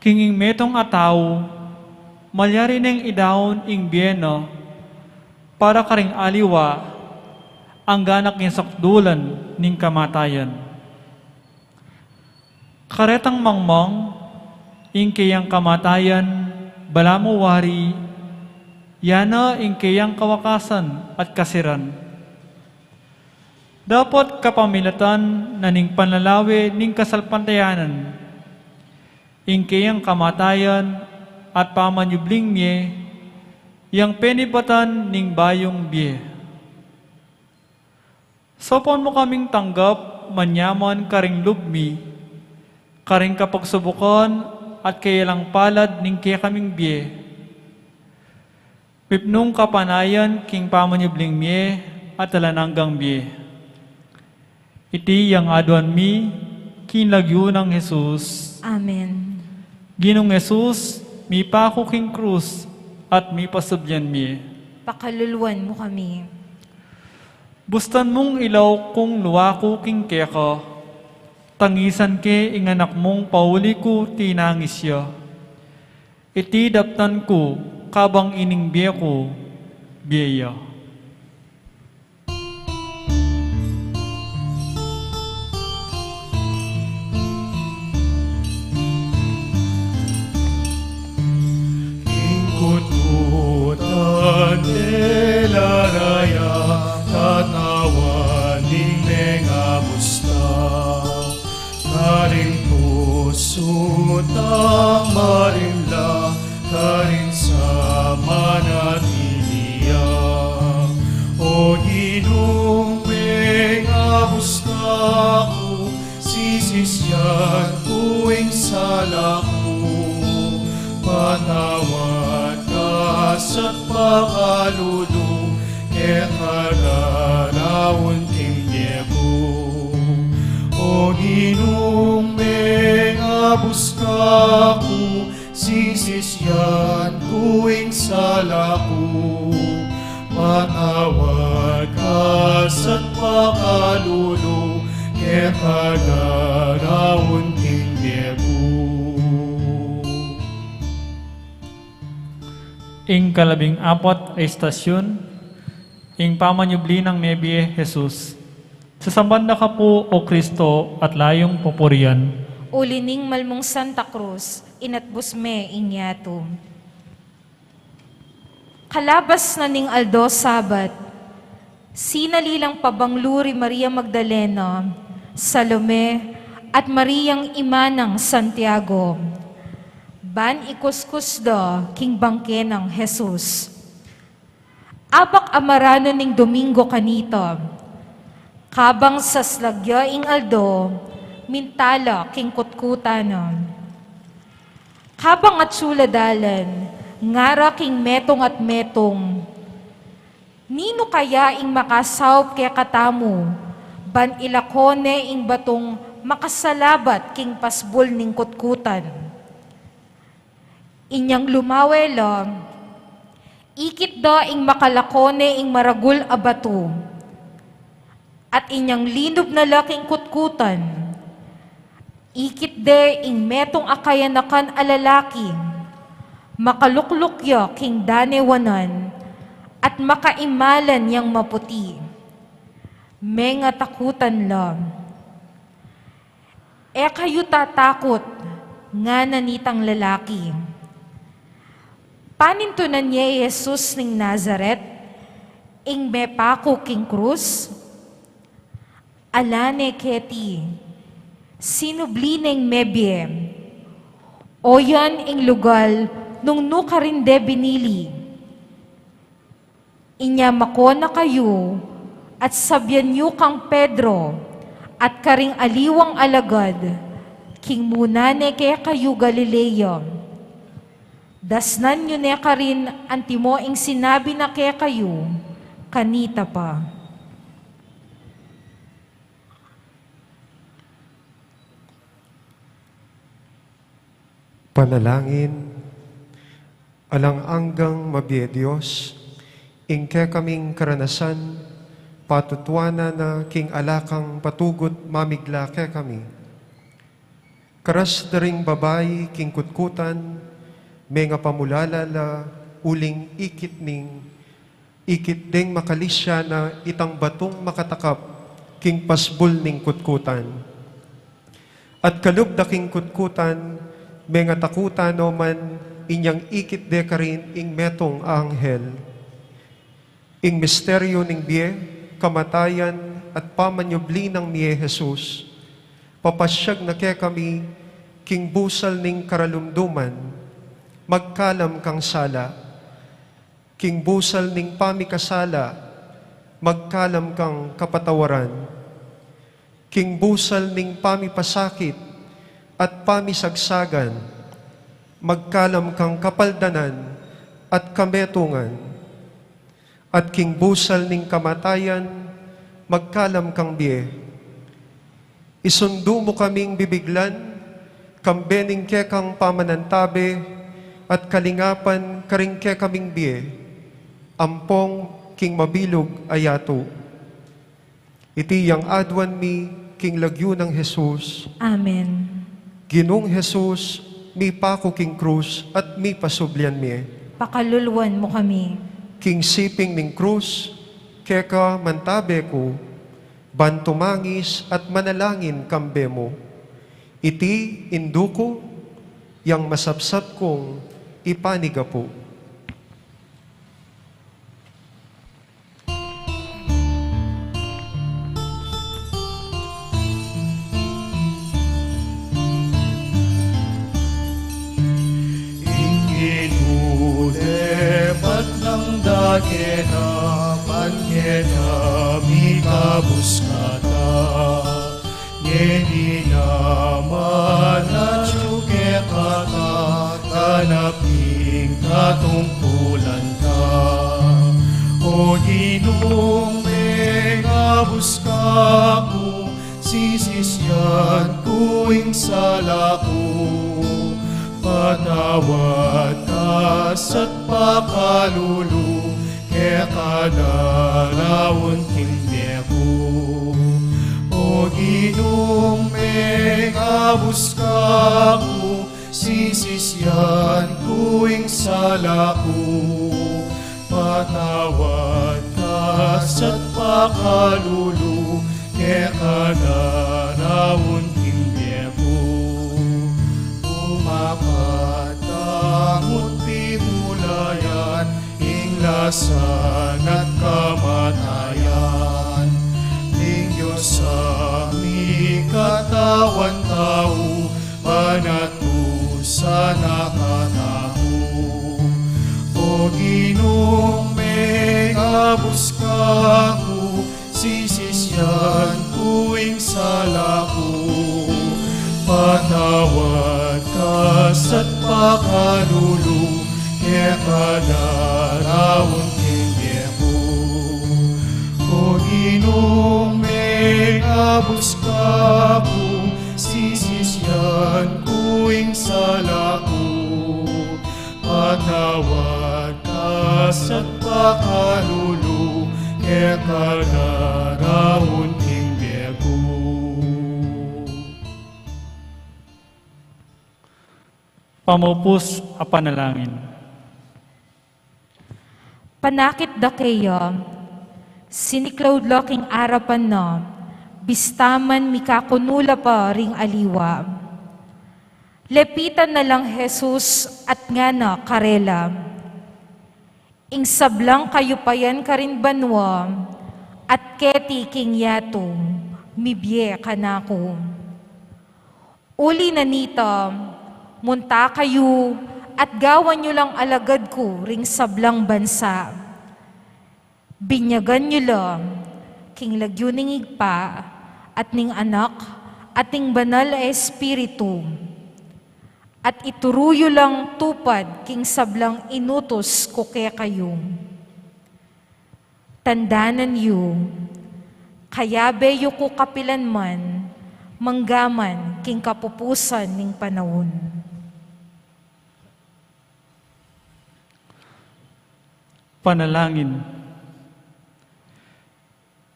king ing metung a tau malyari neng idaun ing bie na para karing aliwa, Angga na king sakdulan ning kamatayan. Karetang mangmang, ing keyang kamatayan, balamu wari, ya na ing keyang kawakasan at kasiran. Dapot kapamilatan na ning panlalawe ning kasalpantayanan, ing keyang kamatayan at pamanyubling mie, yang penibatan ning bayung bie. Saupan mu kaming tanggap manyaman karing lub mi, karing kapagsubukan at kayalang palad ning kekaming bie. Mipnung kapanayan king pamanyubling mie at alang anggang bie. Iti yang aduan mi, king lagyu nang Jesus. Amen. Ginung Jesus, mipaku king krus at mipasubyan mie. Pakaluluan mu kami. Bustan mung ilaw kung luaku king keka, tangisan ke ing anak mung pauli ku tinangis ya. Iti daptan ku, kabang ining bie ku, bie ya. King kutkutan de la raya, katawan ning mengabusta. Karing pusu tang marimla, karing samanatili ya. O Ginung, mengabusta ku, sisisian ku ing sala ku, patawad ka sa pakalulu, keka daraun king bie ku. O Ginung, mengabusta ku, sisisian ku ing sala ku, patawad ka sa pakalulu, keka daraun king bie ku. Ing kalabing apat a istasyun, ing pamanyubli nang mebie Jesus. Sasamban da ka pu, O Kristo, at layung pupurian. Uli ning malmung Santa Cruz, inatbus me ing yatu. Kalabas na ning aldo Sabat, sinali lang pabanglu ri Maria Magdalena, Salome, at Mariang ima nang Santiago, ban ikuskus da king bangke nang Jesus. Abak a maranu ning Domingo kanita, kabang saslag ya ing aldo, minta la king kutkutan na. Kabang atsu la dalan, ngara king metung at metung, "Ninu kaya ing makasaup kekatamu, ban ilako ne ing batung makasalabat king pasbul ning kutkutan?" Inyang lumawe la, ikit da ing makalako ne ing maragul a batu. At inyang linub na la king kutkutan, ikit de ing metung a kayanakan a lalaki, makalukluk ya king danewanan, at makaimalan yang maputi. Mengatakutan la. "E kayu tatakut," ngana nitang lalaki. Panintunan ye Jesus ning Nazaret, ing mepaku king krus? Ala ne keti, sinubli neng mebie. Oyan ing lugal nung nu karin de binili. Inya mako na kayu, at sabian yu kang Pedro, at karing aliwang alagad, king muna ne kekayu Galilea. Dasnan yu ne karin antimo ing sinabi na kekayu kanita pa. Panalangin. Alang anggang mabie Dios, ing kekaming karanasan, patutuanan na king ala kang patugut mamigla kekami. Karas da ring babai king kutkutan, mengapamulala la uling ikit ning Ikit deng makalisya na itang batung makatakap king pasbul ning kutkutan. At kalub da king kutkutan, mengatakutan no man inyang ikit de karin ing metung a anghel. Ing misteryu ning bie, kamatayan, at pamanyubli nang mie Jesus, papasyag na kekami king busal ning karalumduman, magkalam kang sala, king busal ning pamikasala, magkalam kang kapatawaran, king busal ning pamipasakit at pamisagsagan, magkalam kang kapaldanan at kametungan, at king busal ning kamatayan, magkalam kang bie. Isundu mu kaming bibiglan, kambe ning kekang pamanantabe, at kalingapan karing kekaming bie, ampong king mabilug a yatu. Iti yang aduan mi king lagyu nang Jesus. Amen. Ginung Jesus, mipaku king krus at mipasublian mi. Pakaluluan mu kami. King siping ning krus, keka mantabe ku, ban tumangis at manalangin kambe mu. Iti indu ku, yang masapsap kung ipanigapu. Ing Ginu depat nang dakena, ban keta mikabus kata. Ngeni naman atyu kekata, ganap ing katungkulan ta. O Ginung mengabus kaku, sisisyan ku ing sala ku. Patawad ka sa pakalulu, keka daraun king bie ku. O Ginung mengabus kaku, sisisyan ku ing sala ku. Patawad ka sa pakalulu, keka daraun king bie ku. Umapat tangut pimulayan ing lasan at kamatayan ning Dios a mikatawan tau, banat ku sana kataku. O Ginung mengabus kaku, sisisyan ku ing sala ku. Patawad ka sa pakalulu, keka daraun king bie ku. O Ginung mengabus kaku, sisisyan ku ing sala ku. Patawad ka sa pakalulu, keka daraun king bie ku. Pamupus a panalangin. Panakit da keya, siniklaud la king arapan na, bista man mikakunu la pa ring aliwa. Lepitan na lang Jesus at ngana karela, ing sablang kayupayan karin banua at keti king yatu, mibie kanaku. Uli na nita, munta kayu at gawan yu lang alagad ku ring sablang bansa. Binyagan yu la king lagyu ning Ibpa, at ning Anak, at ning Banal a Espiritu. At ituru yu lang tupad king sablang inutus ku kekayu. Tandanan yu, kayabe yu ku kapilan man, manggaman king kapupusan ning panaun. Panalangin.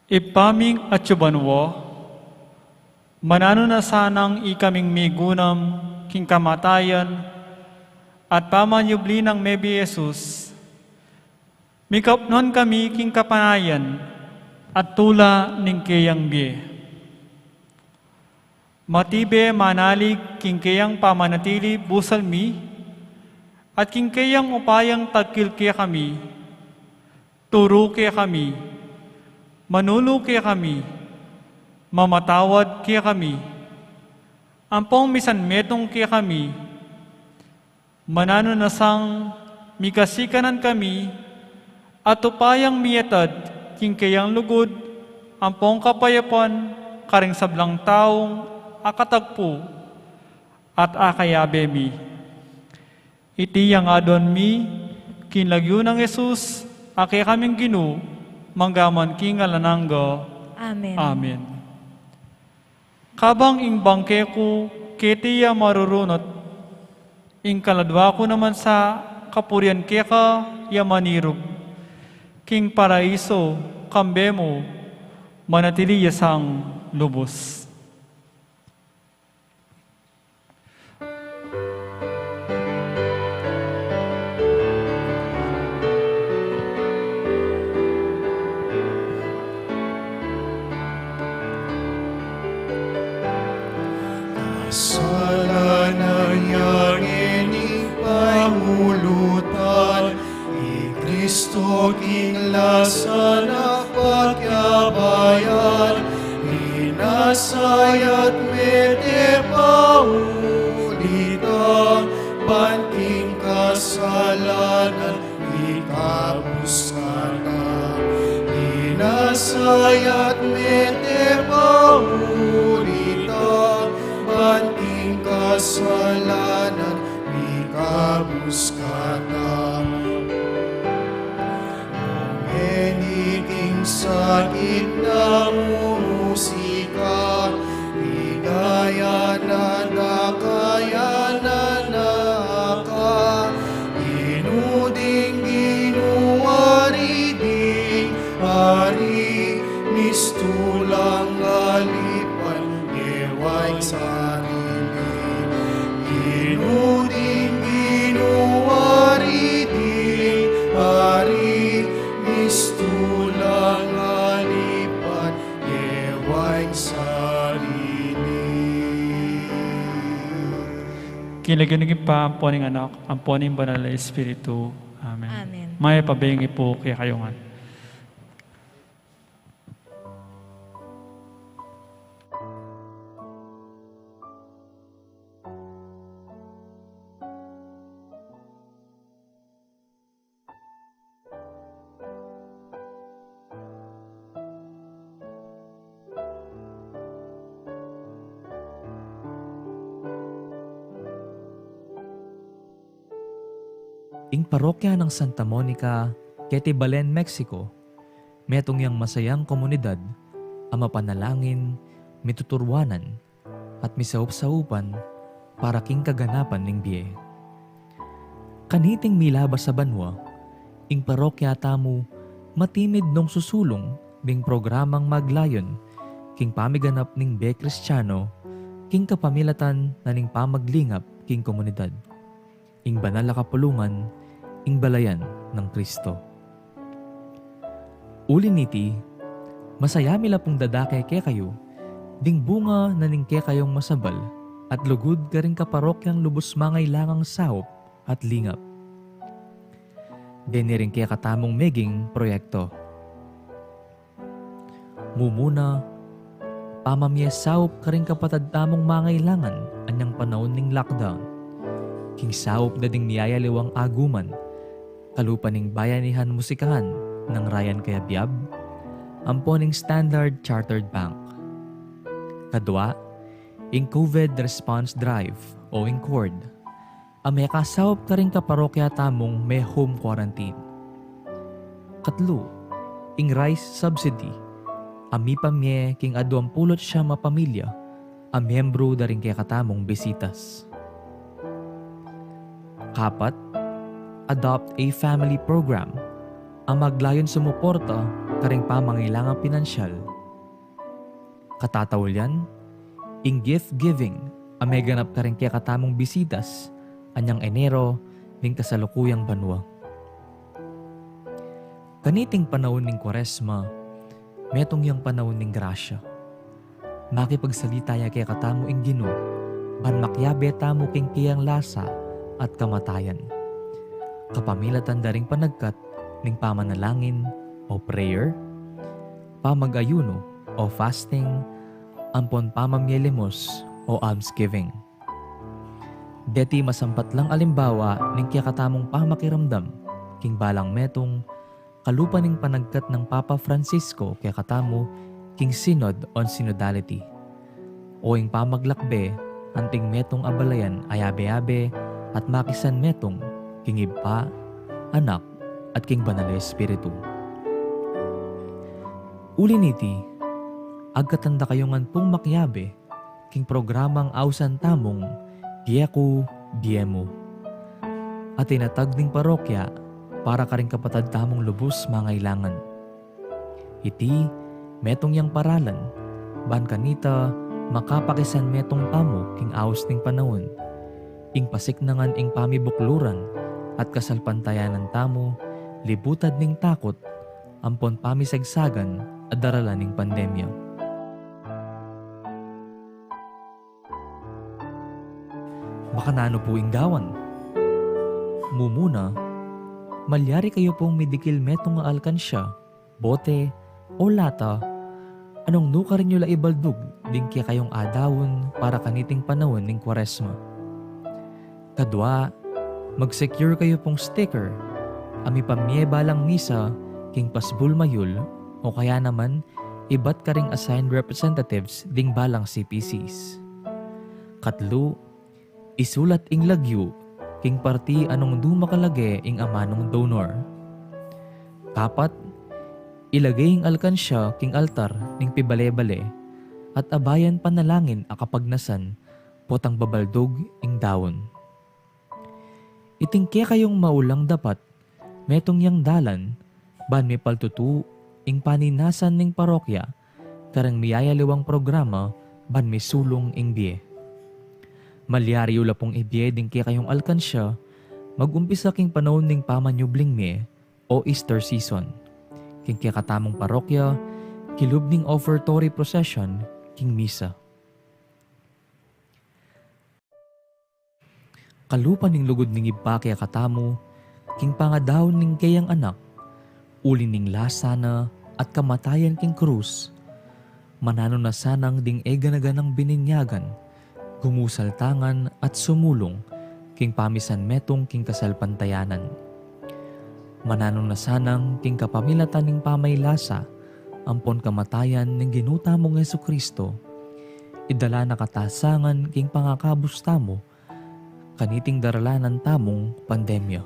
Ibpa ming atsu banua, mananu na sanang ikaming migunam king kamatayan at pamanyubli nang mebie Jesus, Mikapnwan kami king kapanayan at tula ning keyang bie. Matibe manalig king keyang pamanatili busal mi, at king keyang upayang tagkil kekami, turu kekami, manulu kekami, mamatawad kekami, ampong misanmetung kekami, mananu na sang mikasikanan kami, at upayang miatad king keyang lugud ampong kapayapan karing sablang taung akatagpu at akayabe mi. Iti yang aduan mi king lagyu nang Jesus, a kekaming Ginu, manggaman king alang angga. Amen. Amen. Kabang ing bangke ku keti ya marurunut, ing kaladua ku naman sa kapurian keka ya manirub. King paraiso, kambe mu, manatili ya sang lubus. Kasalanan yang ini pangulutan, i Kristo king lasa na pakyabayan, binasa ya't mete pa ulit a ban king kasalanan, ikabus kata. Binasa ya't mete pa ulit a ban king kasalanan, ikabus kata. Ngeni king sakit na mumusika, ligaya na dakayanan na ka. Ginu ding Ginu, Ari ding Ari, mistulang alipan, e wayng sarili. Ginu ding Ginu, Ari ding Ari, mistulang alipan, e wayng sarili. King lagyu ning Ibpa, ampo ning Anak, ampo ning Banal a Espiritu. Amen. Amen. Mayap a bengi pu kekayu ngan. Ing parokya nang Santa Monica, keti Belen, Mexico, metung yang masayang komunidad a mapanalangin, mituturwanan, at misaup-saupan para king kaganapan ning bie. Kaniting milabas a banua, ing parokya tamu matimid nung susulung ding programang maglayun king pamiganap ning bie Kristiano king kapamilatan na ning pamaglingap king komunidad. Ing banal a kapulungan, ing balayan nang Kristo. Uli niti, masaya mi la pung dadake kekayu ding bunga na ning kekayung masabal at lugud karing kaparokyang lubus mangailangang saup at lingap. Deni ring kekatamung meging proyekto. Mumuna, pamamie saup karing kapatad tamung mangailangan anyang panaun ning lockdown. King saup da ding miyayaliwang aguman, kalupa ning Bayanihan Musikahan nang Ryan Cayabyab, ampo ning Standard Chartered Bank. Kadua, ing COVID Response Drive o ing cord a mekasaup karing kaparokya tamung me-home quarantine. Katlu, ing rice subsidy a mipamie king aduang pulu't siyam a pamilya a miyembru da ring kekatamung Bisitas. Kapat, Adopt a Family Program a maglayun sumuporta karing pamangailangang pinansyal. Katataul yan, ing gift giving a meganap karing kekatamung Bisitas anyang Enero ning kasalukuyang banua. Kaniting panaun ning Kuaresma, metung yang panaun ning grasya. Makipagsalita ya kekatamu ing Ginu, ban makiabe tamu king keyang lasa at kamatayan, kapamilatan da ring panagkat ning pamanalangin o prayer, pamag-ayunu o fasting, ampon pamamie limos o almsgiving. Deti masampat lang alimbawa ning kekatamung pamakiramdam king balang metung, kalupa ning panagkat nang Papa Francisco kekatamu king Synod on Synodality, o ing pamaglakbe anting metung a balayan a yabe-yabe at makisan metung king Ibpa, Anak, at king Banal a Espiritu. Uli niti, agkatan da kayu ngan pung makiabe king programang ausan tamung Bie Ku, Bie Mu, a tinatag ning parokya para karing kapatad tamung lubus mangailangan. Iti metung yang paralan, ban kanita makapakisan metung tamu king aus ning panaun, ing pasiknangan ing pamibukluran at kasalpantayanan tamu, libutad ning takut ampon pamisagsagan a daralan ning pandemya. Makananu pu ing gawan? Mumuna, malyari kayu pung midikil metung a alkansya, bote, o lata, a nung nukarin yu la ibaldug ding kekayung adaun para kaniting panaun ning Kuaresma. Kadua, mag-secure kayu pung sticker a mipamie balang misa king pasbul mayul o kaya naman ibat karing assigned representatives ding balang C P Cs. Katlu, isulat ing lagyu king parti a nung dumakalage ing amanung donor. Kapat, ilage ing alkansya king altar ning pibale-bale at abayan panalangin a kapagnasan potang babaldug ing daun. Iting kekayung maulang dapat metung yang dalan ban mipaltutu ing paninasan ning parokya kareng miyayaliwang programa ban misulung ing bie. Malyari yu la pung ibie ding kekayung alkansya, mag-umpisa king panaun ning pamanyubling mie o Easter season, king kekatamung parokya, kilub ning offertory procession king misa. Kalupa ning lugud ning Ibpa kekatamu, king pangadaun ning keyang Anak, uli ning lasa na at kamatayan king krus, mananu na sanang ding e gana-ganang bininyagan, gumusal tangan at sumulung king pamisan metung king kasalpantayanan. Mananu na sanang king kapamilatan ning pamaylasa ampon kamatayan ning Ginu tamung Jesucristo, idala na kata sangan king pangakabus tamu kaniting daralanan tamung pandemya.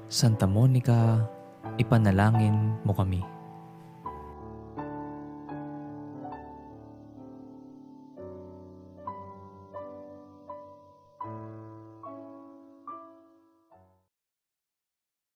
Santa Monica, ipanalangin mu kami.